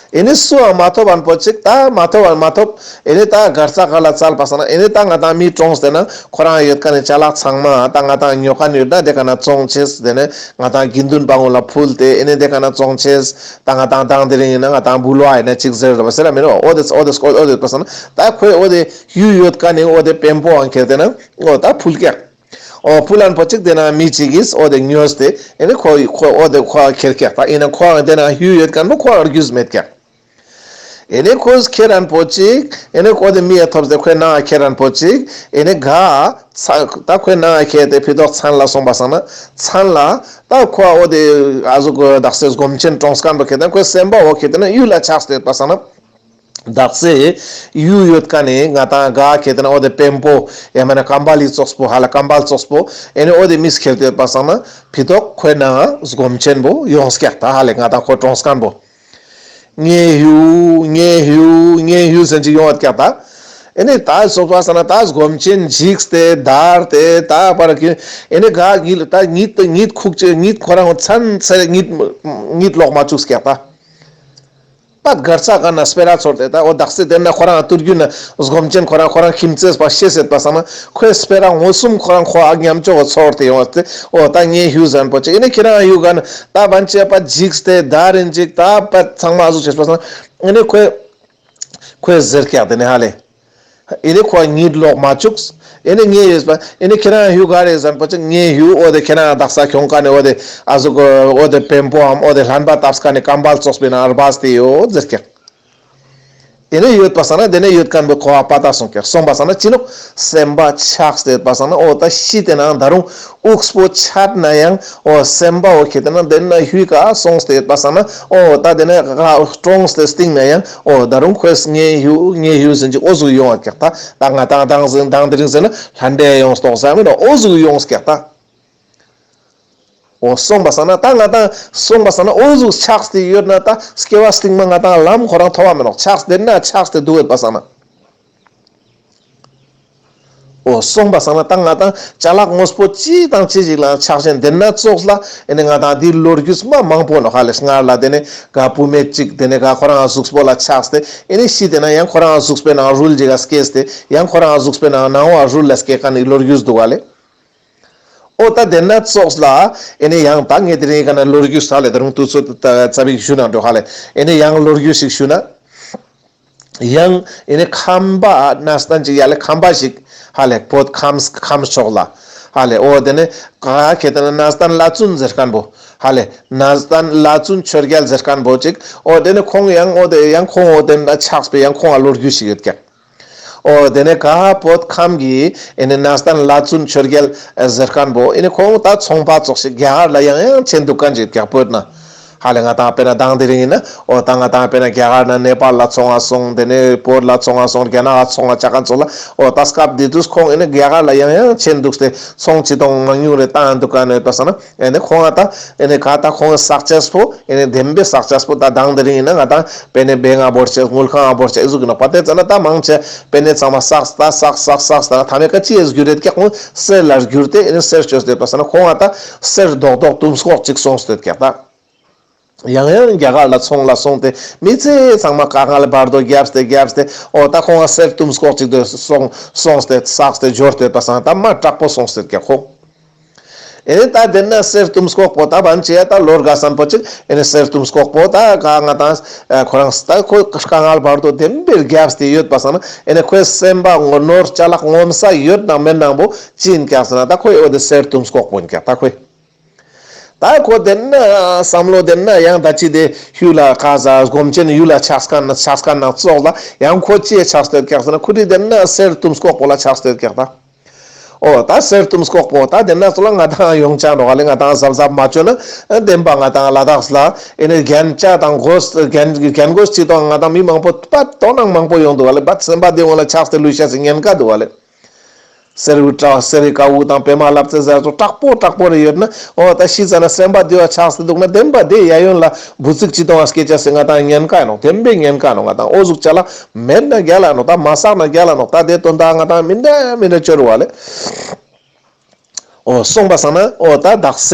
ཨེ་ནི་སུའང་མ་ཐོབ་ཨན་པོ་ཅིག་ད་མ་ཐོབ་ཨན་མ་ཐོབ། ཨེ་ནི་ད་གར་ས་ག་ལ་བཙལ་པ་སང་ན་ཨེ་ནི་ད་ང་ཏང་མི་གྲོངས་ཏེ་ན་ཁོ་རང་ཡོད་མཁན་ནི་ཅ་ལག་ཚང་མ་ད་ང་ཏང་ཉོ་མཁན་ཡོད་ན་དེ་ཀ་ན་བཙོང་ཅེས་དེ་ནི་ང་ཏང་དགེ་འདུན་པ་ངོ་ལ་ཕུལ་ཏེ་ཨེ་ནི་དེ་ཀ་ན་བཙོང་ཅེས་ད་ང་ཏང་དང་དེ་རིང་ཡིན་ན་ང་ཏང་འབུལ་བ་ཡིན་ན་ཅིག་ཟེར་ར་བ་ཟེར་ར་མེད་ནོ། འོ་དེ་འོ་དེ་འོ་དེ་པ་སང་ན་ད་ཁོས་འོ་དེ་གཡུ་ཡོད་མཁན་ནི་འོ་དེ་བེམ་པོའང་ཁྱེར་ཏེ་ན་འོ་ད་ཕུལ་ཀྱག་འོ་ཕུལ་ལན་པོ་ཅིག་དེ་ན་མི་ཅིག་གིས་འོ་དེ་ཉོས་ཏེ་ཨེ་ནི་ཁོ་ཁོ་འོ་དེ་ཁོ་ཁྱེར་ཀྱག་ད་ཨེ་ནི་ཁོའང་དེ་ན་གཡུ་ཡོད་མཁན་པོ་ཁོའང་རྒྱུས་མེད་ཀྱག་ཨེ་ནི་ཁོས་ཁྱེར་ལན་པོ་ཅིག་ཨེ་ནི་འོ་དེ་མི་ཡ་ཐོབ་སྟེ་ཁོའི་ནང་ཁྱེར་ལན་པོ་ཅིག་ཨེ་ནི་ག་ཚ་ད་ཁོའི་ནང་ཁྱེར་ཏེ་ཕི་ཏོག་མཚན་ལ་སོང་པ་སང་ན་མཚན་ལ་ད་ཁོ་འོ་དེ་ཨ་ཟུག་དག་ས་སྒོམ་ཆེན་གྲོངས་མཁན་པོ་ཁྱེར་ཏེ་ཁོའི་སེམས་པ་འོ་ཁྱེར་ཏེ་ན་གཡུ་ལ་ཆགས་ཏེ་ཡོད་པ་སང་ན། དག་ས་གཡུ་ཡོད་མཁན་ནི་ང་ཏང་ག་ཁྱེར་ཏེ་ན་འོ་དེ་བེམ་པོ་ཡང་མེན་ན་ཀམ་བལ་ཙོགས་པོ་ཧ་ལ་ཀམ་བལ་ཙོགས་པོ་ཨེ་ནི་འོ་དེ་མི་ཁྱེར་ཏེ་ཡོད་པ་སང་ན་ཕི་ཏོག་ཁོའི་ནང་སྒོམ་ཆེན་པོ་ཡོངས་ཀྱག་ད་ཧ་ལེ་ང་ཏང་ཁོ་གྲོངས་མཁན་པོ། ངའི་གཡུ་ངའི་གཡུ་ངའི་གཡུ་ཟེར་ཅིག་ཡོང་བ་ཀྱག་ད། ཨེ་ནི་ད་སོང་པ་སང་ན་ད་སྒོམ་ཆེན་འཇིགས་ཏེ་འདར་ཏེ་ད་པར་གི་ཨེ་ནི་ག་གཉིད་ད་གཉིད་གཉིད་ཁུག་ཅེས་གཉིད་ཁོ་རང་མཚན་ཚེ་གཉིད་གཉིད་ལོག་མ་བཅུག་ཀྱག་ད། པད་གར་ས་ག་ན་སྤེ་ར་ཚོར་ཏེ་ད་འོ་དག་ས་དེ་ན་ཁོ་རང་ཏུར་རྒྱུ་ན་སྒོམ་ཆེན་ཁོ་རང་ཁོ་རང་ཁྱིམ་མཚེས་པ་ཤེས་ཡོད་པ་སང་ན་ཁོའི་སྤེ་ར་མངོན་སུམ་ཁོ་རང་ཁོ་ཨ་ཉམ་ཆོག་ག་ཚོར་ཏེ་ཡོང་བ་སྟེ་འོ་ད་ངའི་གཡུ་ཟེར་ལན་པོ་ཅིག་ཨེ་ནི་ཁྱེད་རང་གཡུ་ག་ན་ད་བན་ཆེ་པ་འཇིགས་ཏེ་ད་རིན་ཅིག་ད་པད་ཚང་མ་ཨ་ཟུག་བྱེད་པ་སང་ན་ཨེ་ནི་ཁོའི་ཁོས་ཟེར་ཀྱག་དེ་ནི་ཧ་ལེ། ཨེ་ནི་ཁོ་གཉིད་ལོག་མ་བཅུག་ཨེ་ནི་ངའི་ཡོད་པ་ཨེ་ནི་ཁྱེད་རང་གཡུ་ག་རེ་ཟེར་ལན་པོ་ཅིག་ངའི་གཡུ་འོ་དེ་ཁྱེད་རང་དག་ས་ཁྱོང་མཁན་ནི་འོ་དེ་ཨ་ཟུག་འོ་དེ་བེམ་པོའམ་འོ་དེ་ལྷན་པ་བཏབ་མཁན་ནི་ཀམ་བལ་ཙོགས་པོའི་ནང་སྦས་ཏེ་ཡོད་ཟེར་ཀྱག་ཨེ་ནི་ཡོད་པ་སང་ན་དེ་ནི་ཡོད་མཁན་པོ་ཁོ་ཨ་པ་ད་སོང་ཀྱག་སོང་པ་སང་ན་ཅི་ནོག་སེམས་པ་ཆགས་ཏེ་ཡོད་པ་སང་ན་འོ་ད་ཤི་སྟེ་ན་ད་རུང་དབུགས་པོ་ཆད་ན་ཡང་འོ་སེམས་པ་འོ་ཁྱེད་དེ་ན་དེ་ན་གཡུའི་ཀ་སོང་སྟེ་ཡོད་པ་སང་ན་འོ་ད་དེ་ན་གྲོངས་ཏེ་སྟིང་ན་ཡང་འོ་ད་རུང་ཁོས་ངའི་གཡུ་ངའི་གཡུ་ཟེར་ཅིག་འོ་ཟུག་ཡོང་བ་ཀྱག་ད། ད་ང་ཏང་དང་ཟིན་དང་དེ་རིང་ཟེར་ན་ལྷན་པའི་ཡོངས་རྟོགས་ཟེར་མིན་འོ་ཟུག་ཡོངས་ཀྱག་ད། འོ་སོང་པ་སང་ན་ད་ང་ཏང་སོང་པ་སང་ན་འོ་ཟུག་ཆགས་ཏེ་ཡོད་ན་ད་སྐྱེ་བ་སྟིང་མ་ང་ཏང་ལམ་ཁོ་རང་ཐོབ་བ་མེད་ནོག་ཆགས་དེ་ན་ཆགས་ཏེ་འདུག་ཡོད་པ་སང་ན། འོ་སོང་པ་སང་ན་ད་ང་ཏང་ཅ་ལག་དངོས་པོ་ཅི་དང་ཅི་ཞིག་ལ་ཆགས་ཞེན་དེ་ན་ཙོགས་ལ་ཨེ་ནེ་ང་ཏང་འདི་ལོ་རྒྱུས་མ་མང་པོ་ནོག་ཧ་ལེ། སྔར་ལ་དེ་ནེ་ག་བུད་མེད་ཅིག་དེ་ནེ་ག་ཁོ་རང་གཟུགས་པོ་ལ་ཆགས་ཏེ་ཨེ་ནེ་ཤི་དེ་ན་ཡང་ཁོ་རང་གཟུགས་པོའི་ནང་རུལ་ཅིག་ག་སྐྱེས་ཏེ་ཡང་ཁོ་རང་གཟུགས་པོའི་ནང་ནང་བ་རུལ་ལ་སྐྱེ་མཁན་ནི་ལོ་རྒྱུས་འདུག་ག་ལེ། འོ་ད་དེ་ན་ཙོགས་ལ་ཨེ་ནེ་ཡང་ད་ངས་དེ་རིང་ག་ན་ལོ་རྒྱུས་ཧ་ལེ་ད་རུང་དུས་ཚོད་ཙ་པིག་ཞུ་ན་འགྲོ་ཧ་ལེ། ཨེ་ནེ་ཡང་ལོ་རྒྱུས་ཤིག་ཞུ་ན། ཡང་ཨེ་ནེ་ཁམས་པ་ན་སྟན་ཅིག་ཡ་ལེ་ཁམས་པ་ཞིག་ཧ་ལེ་བོད་ཁམས་ཁམས་ཕྱོགས་ལ་ཧ་ལེ། འོ་དེ་ནེ་ག་ཁེ་ཏེ་ན་ན་སྟན་བླ་བཙུན་ཟེར་མཁན་པོ་ཧ་ལེ་ན་སྟན་བླ་བཙུན་ཆོས་རྒྱལ་ཟེར་མཁན་པོ་ཅིག་འོ་དེ་ནེ་ཁོང་ཡང་འོ་དེ་ཡང་ཁོང་འོ་དེ་ན་ཆགས་པའི་ཡང་ཁོང་ང་ལོ་རྒྱུས་ཤིག་ཡོད་ཀྱག་འོ་དེ་ནེ་ག་བོད་ཁམས་ཀྱི་ཨེ་ནེ་ན་སྟན་བླ་བཙུན་ཆོས་རྒྱལ་ཟེར་མཁན་པོ་ཨེ་ནེ་ཁོང་ད་ཚོང་པ་ཙོགས་ཤིག་རྒྱ་གར་ལ་ཡང་ཡང་ཕྱིན་འདུག་མཁན་ཅིག་ཡོད་ཀྱག་བོད་ན། ཧ་ལེ་ང་ཏང་དཔེར་ན་དང་དེ་རིང་ཡིན་ན་འོ་ད་ང་ཏང་དཔེར་ན་རྒྱ་གར་ན་ནེ་པཱལ་ལ་ཚོང་ང་སོང་དེ་ནེ་བོད་ལ་ཚོང་ང་སོང་རྒྱ་ནག་ལ་ཚོང་ང་ཆ་མཁན་ཙོགས་ལ་འོ་ད་སྐབས་དེ་དུས་ཁོང་ཨེ་ནེ་རྒྱ་གར་ལ་ཡང་ཡང་ཕྱིན་འདུག་སྟེ་ཚོང་ཅི་གཏོང་མང་ཉུང་རེ་བཏང་འདུག་ག་ནེ་ཡོད་པ་སང་ན་ཨེ་ནེ་ཁོང་ང་ད་ཨེ་ནེ་ག་ད་ཁོང་ས་ཆས་པོ་ཨེ་ནེ་བདེན་པའི་ས་ཆས་པོ་ད་དང་དེ་རིང་ཡིན་ན་ང་ཏང་དཔེར་ན་བེ་ང་བོར་ཆེ་དངུལ་ཁང་ང་བོར་ཆེ་ཨེ་ཟུག་གི་ནོག་པ། དེ་ཙ་ན་ད་མང་ཆེ་དཔེར་ན་ཚང་མ་བསགས་ད་བསགས་བསགས་བསགས་ད་ཐ་མའི་ཀ་ཅི་ཨེ་འགྱུར་རེད་ཀྱག་ཁོང་གསེར་ལ་འགྱུར་ཏེ་ཨེ་ནེ་གསེར་བཅོས་ཏེ་ཡོད་པ་སང་ན་ཁོང་ང་ད་གསེར་རྡོག་རྡོག་དུམ་སྐོག་ཅིག་སོང་སྟེ་ཡོད་ཀྱག་ད། ཡང་ཡང་རྒྱ་གར་ལ་ཚོང་ལ་སོང་སྟེ་མི་ཚེ་ཚང་མ་དཀའ་ངལ་བར་དོ་བརྒྱབ་སྟེ་བརྒྱབ་སྟེ་འོ་ད་ཁོང་ང་གསེར་དུམ་སྐོག་ཅིག་དེ་སོང་སོང་སྟེ་བསགས་ཏེ་འབྱོར་ཏེ་ཡོད་པ་སང་ད་མ་དྲག་པོ་སོང་སྟེ་ཡོད་ཀྱག་ཁོང་། ཨེ་ནེ་ད་དེ་ན་གསེར་དུམ་སྐོག་པོ་ད་བན་ཅེ་ད་ལོར་ག་སན་པོ་ཅིག་ཨེ་ནེ་གསེར་དུམ་སྐོག་པོ་ད་ག་ང་ཏང་ཁོ་རང་ད་ཁོ་དཀའ་ངལ་བར་དོ་བདེན་པའི་བརྒྱབ་སྟེ་ཡོད་པ་སང་ན་ཨེ་ནེ་ཁོའི་སེམས་པ་ངོ་ནོར་ཅ་ལག་ངོམ་ས་ཡོད་ནང་མེད་ནང་པོ་ཅི་ཡིན་ཀྱག་ཟེར་ན་ད་ཁོའི་འོ་དེ་གསེར་དུམ་སྐོག་པོ་ཡིན་ཀྱག་ད་ཁོའི། ད་ཁོ་དེ་ན་བསམ་བློ་དེ་ན་ཡང་ད་ཅི་དེ་ཧུ་ལ་ཁ་ཟ་སྒོམ་ཆེན་ཡུལ་ལ་ཆགས་མཁན་ན་ཆགས་མཁན་ན་ཙོགས་ལ་ཡང་ཁོ་ཅི་ཆགས་སྟེ་ཡོད་ཀྱག་ཟེར་ན་ཁོ་དེ་དེ་ན་གསེར་དུམ་སྐོག་པོ་ལ་ཆགས་སྟེ་ཡོད་ཀྱག་ད། འོ་ད་གསེར་དུམ་སྐོག་པོ་ད་དེ་ན་ཙོགས་ལ་ང་ཏང་ཡོང་ཆ་ནོག་ལེ། ང་ཏང་གཟབ་གཟབ་མ་བཅོས་ན་བདེན་པ་ང་ཏང་ལ་དྭགས་ལ་ཨེ་ནེ་རྒྱན་ཆ་དང་གོས་རྒྱན་རྒྱན་གོས་ཅི་དང་ང་ཏང་མི་མང་པོ་པ་དོ་སྣང་མང་པོ་ཡོང་འདུག་ལེ། བ་སེམས་པ་བདེ་བོ་ལ་ཆགས་ཏེ་ལུས་ཤེས་སི་ཉེན་ཁ་འདུག་ལེ། གསེར་བུ་བཀྲ་གསེར་རི་ཀ་བུ་དང་པད་མ་ལབ་ཙེ་ཟེར་ཙོགས་དྲག་པོ་དྲག་པོ་རེ་ཡོད་ན་འོ་ད་ཤི་ཙ་ན་སེམས་པ་བདེ་བ་ཆགས་ཏེ་འདུག་ན་བདེན་པ་དེ་ཡ་ཡོན་ལ་བུ་ཙིག་ཅི་གཏོང་བ་སྐྱེ་ཅེས་སི་ང་ཏང་ཉེན་ཁ་ཡིན་ནོག། བདེན་པའི་ཉེན་ཁ་ནོག། ང་ཏང་འོ་ཟུག་ཅ་ལག་མེད་ན་རྒྱལ་ལ་ནོག། ད་མ་བསགས་ན་རྒྱལ་ལ་ནོག། ད་དེ་དོན་དག་ང་ཏང་མི་འདྲ་མི་འདྲ་ཅོ་རུ་བ་ལེ། འོ་སོང་པ་སང་ན་འོ་ད་དག་ས་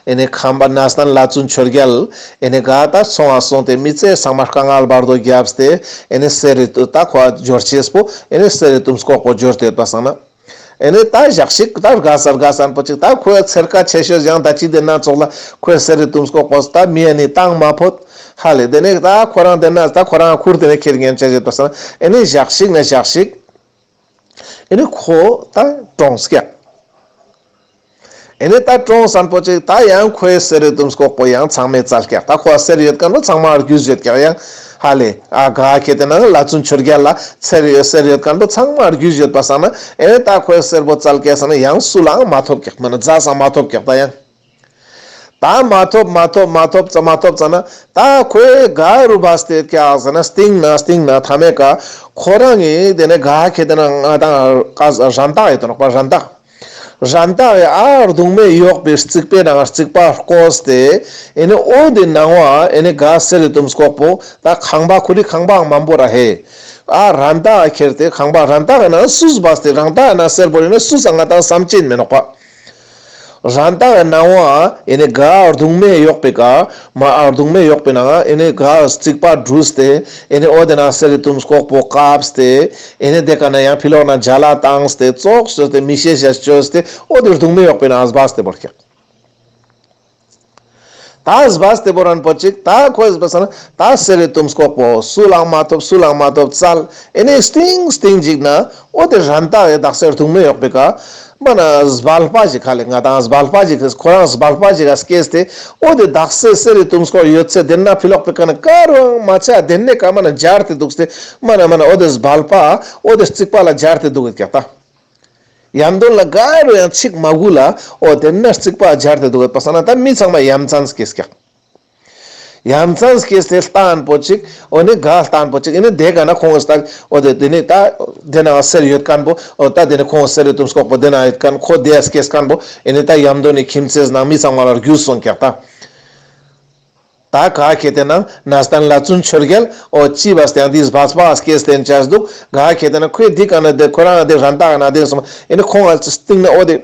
ཨེ་ནེ་ཁམས་པ་ན་སྟན་བླ་བཙུན་ཆོས་རྒྱལ་ཨེ་ནེ་ག་ད་ཚོང་ང་སོང་སྟེ་མི་ཚེ་ཚང་མ་དཀའ་ངལ་བར་དོ་བརྒྱབ་སྟེ་ཨེ་ནེ་གསེར་རི་ད་ཁོ་འབྱོར་ཅེས་པོ་ཨེ་ནེ་གསེར་རི་དུམ་སྐོག་པོ་འབྱོར་ཏེ་ཡོད་པ་སང་ན། ཨེ་ནེ་ད་ཞག་ཞིག་ད་རྒ་ས་རྒ་སན་པོ་ཅིག་ད་ཁོའི་ཚེར་ཁ་ཆེ་ཤོས་ཡང་ད་ཅི་དེ་ན་ཙོགས་ལ་ཁོའི་གསེར་རི་དུམ་སྐོག་པོ་ད་མི་ཨ་ནི་བཏང་མ་ཕོད་ཧ་ལེ། དེ་ནེ་ད་ཁོ་རང་དེ་ན་ད་ཁོ་རང་ཁུར་དེ་ནེ་ཁྱེར་ཉན་ཆ་ཡོད་པ་སང་ཨེ་ནེ་ཞག་ཞིག་ན་ཞག་ཞིག་ཨེ་ནེ་ཁོ་ད་གྲོངས་ཀྱག། ཨེ་ནེ་ད་གྲོངས་སན་པོ་ཅིག་ད་ཡང་ཁོའི་གསེར་རི་དུམ་སྐོག་པོ་ཡང་ཚང་མས་བཙལ་ཀྱག། ད་ཁོ་གསེར་ཡོད་མཁན་པོ་ཚང་མ་རྒྱུས་ཡོད་ཀྱག་ཡང་ཧ་ལེ། ཨ་ག་ཁེ་ཏེ་ན་བླ་བཙུན་ཆོས་རྒྱལ་ལ་གསེར་ཡོད་གསེར་ཡོད་མཁན་པོ་ཚང་མ་རྒྱུས་ཡོད་པ་སང་ན་ཨེ་ནེ་ད་ཁོའི་གསེར་པོ་བཙལ་ཀྱག་སང་ན་ཡང་སུ་ལའང་མ་ཐོབ་ཀྱག། མ་ན་རྫ་སང་མ་ཐོབ་ཀྱག་ད་ཡང་། ད་མ་ཐོབ་མ་ཐོབ་མ་ཐོབ་ཙ་མ་ཐོབ་ཙ་ན་ད་ཁོའི་ག་རུ་བས་ཏེ་ཀྱག་ཟེར་ན་སྟིང་ན་སྟིང་ན་ཐ་མའི་ཀ་ཁོ་རང་ངི་དེ་ནེ་ག་ཁེ་ཏེ་ན་ང་ཏང་ཀ་རན་ཏག་ཡོད་དོ་ནོག་པ། རན་ཏག་རན་ཏག་ཨེ་ཨ་རྡུང་མེ་གཡོགས་པའི་རྩིག་པའི་ནང་རྩིག་པ་བརྐོས་ཏེ་ཨེ་ནེ་འོ་དེ་ནང་བ་ཨེ་ནེ་ག་གསེར་རི་དུམ་སྐོག་པོ་ད་ཁང་པ་ཁོ་རི་ཁང་པ་མང་པོ་ར་ཧེ་ཨ་རན་ཏག་ཁྱེར་ཏེ་ཁང་པ་རན་ཏག་ན་སུས་བས་ཏེ་རན་ཏག་ན་གསེར་པོ་ཡིན་ན་སུས་ང་ཏང་བསམ་ཅེན་མེད་ནོག་པ། རན་ཏག་གི་ནང་བ་ཨེ་ནེ་ག་རྡུང་མེ་གཡོགས་པའི་ཀ་མ་ཨ་རྡུང་མེ་གཡོགས་པའི་ནང་ཨེ་ནེ་ག་རྩིག་པ་བྲུས་ཏེ་ཨེ་ནེ་འོ་དེ་ན་གསེར་རི་དུམ་སྐོག་པོ་བཀབས་ཏེ་ཨེ་ནེ་དེ་ཀ་ན་ཡང་ཕི་ལོག་ན་ཇ་ལ་བཏང་སྟེ་ཙོགས་བཟོས་ཏེ་མི་ཤེས་ཤེས་བཅོས་ཏེ་འོ་དེ་རྡུང་མེ་གཡོགས་པའི་ནང་སྦས་ཏེ་བོར་ཀྱག། ད་སྦས་ཏེ་བོར་རན་པོ་ཅིག་ད་ཁོས་སྦས་ན་ད་གསེར་རི་དུམ་སྐོག་པོ་སུ་ལའང་མ་ཐོབ་སུ་ལའང་མ་ཐོབ་བཙལ་ཨེ་ནེ་སྟིང་སྟིང་ཅིག་ན་འོ་དེ་རན་ཏག་ཡོད་དག་གསེར་རྡུང་མེ་གཡོགས་པའི་ཀ་མ་ན་སྦལ་པ་ཞིག་ཧ་ལེ་ང་ཏང་སྦལ་པ་ཞིག་ཁོ་རང་སྦལ་པ་ཞིག་ག་སྐྱེས་ཏེ་འོ་དེ་དག་ས་གསེར་རི་དུམ་སྐོག་ཡོད་ཚད་དེ་ན་ཕི་ལོག་པའི་ཀ་ན་ཀ་རུའང་མ་ཆ་དེ་ནེ་ཀ་མ་ན་འབྱར་ཏེ་འདུག་སྟེ་མ་ན་མ་ན་འོ་དེ་སྦལ་པ་འོ་དེ་རྩིག་པ་ལ་འབྱར་ཏེ་འདུག་ཡོད་ཀྱག་ད། ཡམ་དོན་ལ་ག་རུ་ཡང་ཚིག་མ་གུ་ལ་འོ་དེ་ན་རྩིག་པ་འབྱར་ཏེ་འདུག་ཡོད་པ་སང་ན་ད་མི་ཚང་མ་ཡ་མཚན་སྐྱེས་ཀྱག། ཡ་མཚན་སྐྱེས་ཏེ་ལྟ་ན་པོ་ཅིག་འོ་ནི་ག་ལྟ་ན་པོ་ཅིག་ཨེ་ནི་དེ་ག་ན་ཁོང་ངི་ལྟ་འོ་དེ་དེ་ནི་ད་དེ་ན་གསེར་ཡོད་མཁན་པོ་འོ་ད་དེ་ནི་ཁོང་གསེར་ཡོད་དུམ་སྐོག་པོ་དེ་ན་ཡོད་མཁན་ཁོ་དེ་སྐྱེས་མཁན་པོ་ཨེ་ནི་ད་ཡམ་དོན་ནི་ཁྱིམ་མཚེས་ནང་མི་ཚང་མ་ལ་རྒྱུས་སོང་ཀྱག་ད། ད་ག་ཁེ་ཏེ་ན་གནས་བརྟན་ལྷ་བཙུན་ཆོས་རྒྱལ་འོ་ཅི་བ་སྟེ་ཡང་འདི་སྦལ་པ་སྐྱེས་ཏེ་ཡིན་ཅེས་འདུག། ག་ཁེ་ཏེ་ན་ཁོས་འདི་ག་ན་དེ་ཁོ་རང་དེ་རན་ཏག་ན་དེ་སོང་ཨེ་ནི་ཁོང་ང་སྟིང་ན་འོ་དེ་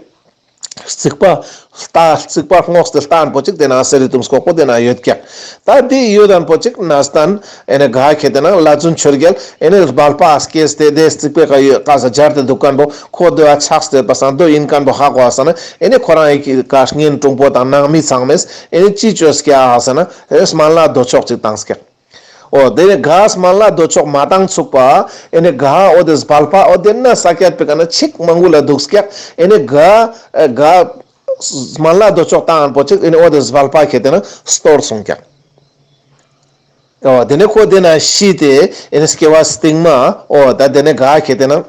རྩིག་པ་ལྟ་རྩིག་པ་སྔོགས་ཏེ་ལྟ་ཨན་པོ་ཅིག་དེ་ན་གསེར་རི་དུམ་སྐོག་པོ་དེ་ན་ཡོད་ཀྱག། ད་དེ་ཡོད་ཨན་པོ་ཅིག་གནས་བརྟན་ཨེ་ནི་ག་ཁེ་ཏེ་ན་ལྷ་བཙུན་ཆོས་རྒྱལ་ཨེ་ནི་སྦལ་པ་སྐྱེས་ཏེ་དེ་རྩིག་པའི་ཀ་ཡོད་ཀ་ས་སྦྱར་ཏེ་འདུག་ཁན་པོ་ཁོ་དེ་བ་ཆགས་ཏེ་ཡོད་པ་སང་དོ་ཡིན་ཁན་པོ་ཧ་གོ་བ་སང་ན་ཨེ་ནི་ཁོ་རང་ཨེ་ཀ་གཉེན་དྲུང་པོ་དང་ནང་མི་ཚང་མས་ཨེ་ནི་ཅི་བཅོས་ཀྱག་ཧ་ཟེར་ན་ཨེ་སྨན་བླ་རྡོ་མཆོག་ཅིག་བཏང་ཀྱག། འོ་དེ་ནས་ག་སྨན་བླ་རྡོ་མཆོག་མ་བཏང་ཚུགས་པ་ཨེ་ནི་ག་འོ་དེ་སྦལ་པ་འོ་དེ་ན་ས་ཀྱད་པའི་ཀ་ན་ཆིག་མང་པོ་ལ་འདུག་ཀྱག། ཨེ་ནི་ག་ག་སྨན་བླ་རྡོ་མཆོག་བཏང་ཨན་པོ་ཅིག་ཨེ་ནི་འོ་དེ་སྦལ་པ་ཁེ་ཏེ་ན་སྟོར་སོང་ཀྱག། འོ་དེ་ནས་ཁོ་དེ་ན་ཤི་སྟེ་ཨེ་ནི་སྐྱེ་བ་སྟིང་མ་འོ་ད་དེ་ནས་ག་ཁེ་ཏེ་ན་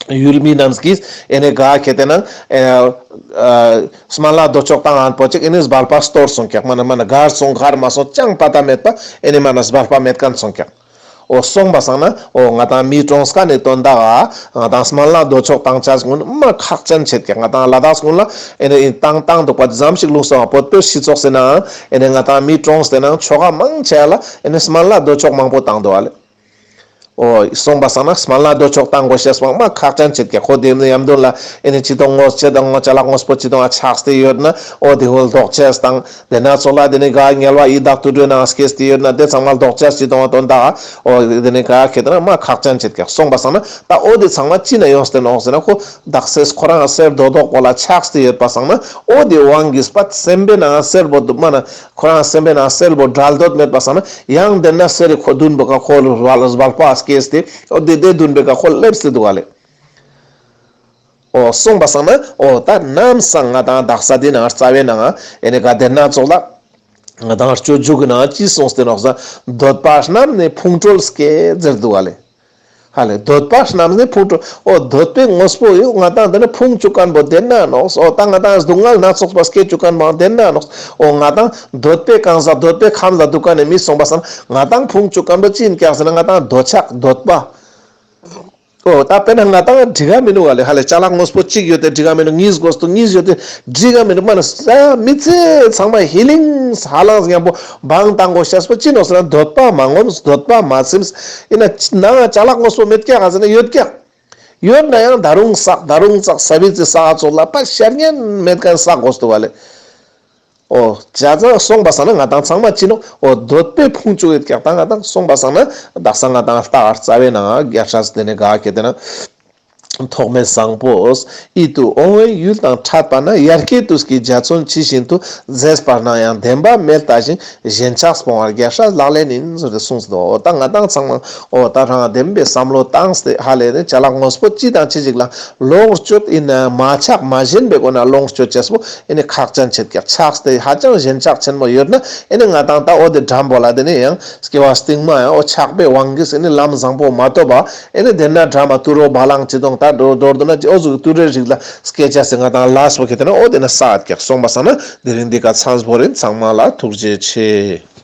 ཡུལ་མི་རྣམས་ཀྱིས་ཨེ་ནི་ག་ཁེ་ཏེ་ན་ཨེ་ཨ་སྨན་བླ་རྡོ་མཆོག་བཏང་ཨན་པོ་ཅིག་ཨེ་ནི་སྦལ་པ་སྟོར་སོང་ཀྱག། མ་ན་མ་ན་གར་སོང་གར་མ་སོང་ཅང་པ་ཏ་མེད་པ་ཨེ་ནི་མ་ན་སྦལ་པ་མེད་ཁན་སོང་ཀྱག། འོ་སོང་པ་སང་ན་འོ་ང་དང་མི་གྲོངས་ཁན་ནི་དོན་དག་ག་ང་དང་སྨན་བླ་རྡོ་མཆོག་བཏང་ཅེས་གུན་མ་ཁག་ཅན་ཆེད་ཀྱག། ང་དང་ལ་དྭགས་གུན་ལ་ཨེ་ནི་བཏང་བཏང་འདུག་པ་ཙམ་ཞིག་ལུང་སོང་བ་བོད་པའི་སྤྱི་ཚོགས་ཟེར་ན་ཨེ་ནི་ང་དང་མི་གྲོངས་ཏེ་ན་ཆོ་ག་མང་ཆེ་ལ་ཨེ་ནི་སྨན་བླ་རྡོ་མཆོག་མང་པོ་བཏང་འདུག་ཨ་ལེ། འོ་སོང་པ་སང་ན་སྨན་བླ་རྡོ་མཆོག་བཏང་དགོས་ཤེས་མ་མ་ཁག་ཅན་ཆེད་ཀྱག། ཁོ་དེ་ནི་ཡམ་དོན་ལ་ཨེ་ནི་ཅི་དང་དངོས་ཅི་དང་དངོས་ཅ་ལག་དངོས་པོ་ཅི་དང་ཆགས་ཏེ་ཡོད་ན་འོ་དེ་ཧོལ་ལྡོག་ཅེས་དང་དེ་ན་ཚོགས་ལ་དེ་ནི་ག་དམྱལ་བ་ཡི་དྭགས་དུད་འགྲོའི་ནང་སྐྱེས་ཏེ་ཡོད་ན་དེ་ཚང་མ་ལྡོག་ཅེས་ཅི་དང་དོན་དག་འོ་དེ་ནི་ག་ཁེ་ཏེ་ན་མ་ཁག་ཅན་ཆེད་ཀྱག། སོང་པ་སང་ན་ད་འོ་དེ་ཚང་མ་ཅི་ན་ཡོངས་ཏེ་ནོག་ཟེར་ན་ཁོ་དག་སེ་ཁོ་རང་གསེར་རྡོ་རྡོ་ཀོ་ལ་ཆགས་ཏེ་ཡོད་པ་སང་ན་འོ་དེ་དབང་གིས་པ་སེམས་པའི་ནང་གསེར་པོ་དུ་མ་ན་ཁོ་རང་སེམས་པའི་ནང་གསལ་པོ་བྲལ་འདོད་མེད་པ་སང་ན་ཡང་དེ་ན་གསེར་རི་ཁོ་བདུན་པོ་ཀ་ཁོ་ལ་སྦལ་པ་སྐྱེས་ཏེ་འོ་དེ་དེ་བདུན་པོ་ཀ་ཁོ་སླེབས་ཏེ་འདུག་ག་ལེ། འོ་སོང་པ་སང་ན་འོ་ད་ནམ་སང་ང་དང་དག་ས་དེ་ན་རྩ་བའི་ནང་ཨེ་ནི་ག་དེ་ན་ཚོགས་ལ་ང་དང་སྤྱོད་འཇུག་གི་ནང་ཅི་གསུངས་ཏེ་ནོག་ཟེར་ན་འདོད་པ་རྣམས་ནི་ཕུང་གྲོལ་སྐྱེ་ཟེར་འདུག་ག་ལེ། ཧ་ལེ་འདོད་པ་རྣམས་ནི་ཕུང་གྲོལ། འོ་འདོད་པའི་དངོས་པོ་ཡོད་ང་དང་དེ་ནི་ཕུང་བཅུག་ཁན་པོ་དེ་ན་ནོག། འོ་ད་ང་དང་སྡུག་བསྔལ་སྣ་ཚོགས་པ་སྐྱེ་བཅུག་ཁན་པོ་དེ་ན་ནོག། འོ་ང་དང་འདོད་པའི་གང་ཟག་འདོད་པའི་ཁམས་ལ་འདུག་ཁན་ནི་མི་སོང་པ་སང་ང་དང་ཕུང་བཅུག་ཁན་པོ་ཅི་ཡིན་ཀྱག་ཟེར་ན་ང་དང་འདོད་ཆགས་འདོད་པ། འོ་ད་དཔེར་ན་ང་དང་འགྲིག་ག་མི་འདུག་ག་ལེ། ཧ་ལེ་ཅ་ལག་དངོས་པོ་གཅིག་ཡོད་དེ་འགྲིག་ག་མི་འདུག། གཉིས་དགོས་འདུག། གཉིས་ཡོད་དེ་འགྲིག་ག་མི་འདུག། མ་ན་ས་མི་ཚེ་ཚང་མ་ཧི་ལིང་ཧ་ལང་ཉམ་པོ་བང་བཏང་དགོས་ཤེས་པོ་ཅི་ནོག་ཟེར་ན་འདོད་པ་མ་ངོམས་འདོད་པ་མ་ཚིམས། ཡིན་ན་ནང་ཅ་ལག་དངོས་པོ་མེད་ཀྱག་ག་ཟེར་ན་ཡོད་ཀྱག། ཡོད་ན་ཡང་ད་རུང་བསགས་ད་རུང་བསགས་ས་བི་ཙི་ས་ག་ཚོགས་ལ་པ་ཤར་ཉན་མེད་ཁན་བསགས་དགོས་འདུག་ག་ལེ། འོ་ཅ་ཚ་སོང་པ་སང་ན་ང་དང་ཚང་མ་ཅི་ནོག། འོ་འདོད་པའི་ཕུང་བཅུག་ཡོད་ཀྱག། ད་ང་དང་སོང་པ་སང་ན་དག་ས་ང་དང་ལྟ་བ་རྩ་བའི་ནང་རྒྱལ་སྲས་དེ་ནས་ག་ཁེ་ཏེ་ན་ཐོགས་མེད་བཟང་པོས་ཡིད་དུ་འོང་བའི་ཡུལ་དང་འཕྲད་པ་ན་ཡར་སྐྱེ་དུས་ཀྱི་འཇའ་ཚོན་ཇི་བཞིན་དུ་མཛེས་པ་ན་ཡང་བདེན་པ་མེ་ལྟ་ཞིང་ཞེན་ཆགས་སྤོང་བ་རྒྱལ་སྲས་ལག་ལེན་ཡིན་ཟེར་ཏེ་གསུངས་སོ། འོ་ད་ང་དང་ཚང་མ་འོ་ད་རང་བདེན་པའི་བསམ་བློ་བཏང་སྟེ་ཧ་ལས་ནས་ཅ་ལག་དངོས་པོ་ཅི་དང་ཅི་ཞིག་ལ་ལོངས་སྤྱོད་ཡིན་ན་མ་ཆགས་མ་ཞེན་པའི་སྒོ་ནས་ལོངས་སྤྱོད་ཅེས་པོ་ཨེ་ནི་ཁག་ཅན་ཆེད་ཀྱག། ཆགས་ཏེ་ཧ་ཅང་ཞེན་ཆགས་ཆེན་མོ་ཡོད་ན་ཨེ་ནི་ང་དང་ད་འོ་དེ་འགྲམ་པོ་ལ་དེ་ནི་ཡང་སྐྱེ་བ་སྟིང་མ་ཡང་འོ་ཆགས་པའི་དབང་གིས་ཨེ་ནི་ལམ་བཟང་པོ་མ་ཐོབ་པ་ཨེ་ནི་དེ་ན་འགྲམ་པ་དུད་འགྲོ་བ་ལང་ཅི་དང་ད་འགྲོ་མདོར་བསྡུ་ན་ཅི་འོ་ཟུག་དུད་འགྲོའི་རིགས་ལ་སྐྱེ་ཅེས་སི་ང་དང་ལས་པོ་ཁེ་ཏེ་ན་འོ་དེ་ན་བསགས་ཀྱག། སོང་པ་སང་ན་དེ་རིང་འདི་ཀ་མཚམས་བོར་ཡིན། ཚང་མ་ལ་ཐུགས་རྗེ་ཆེ།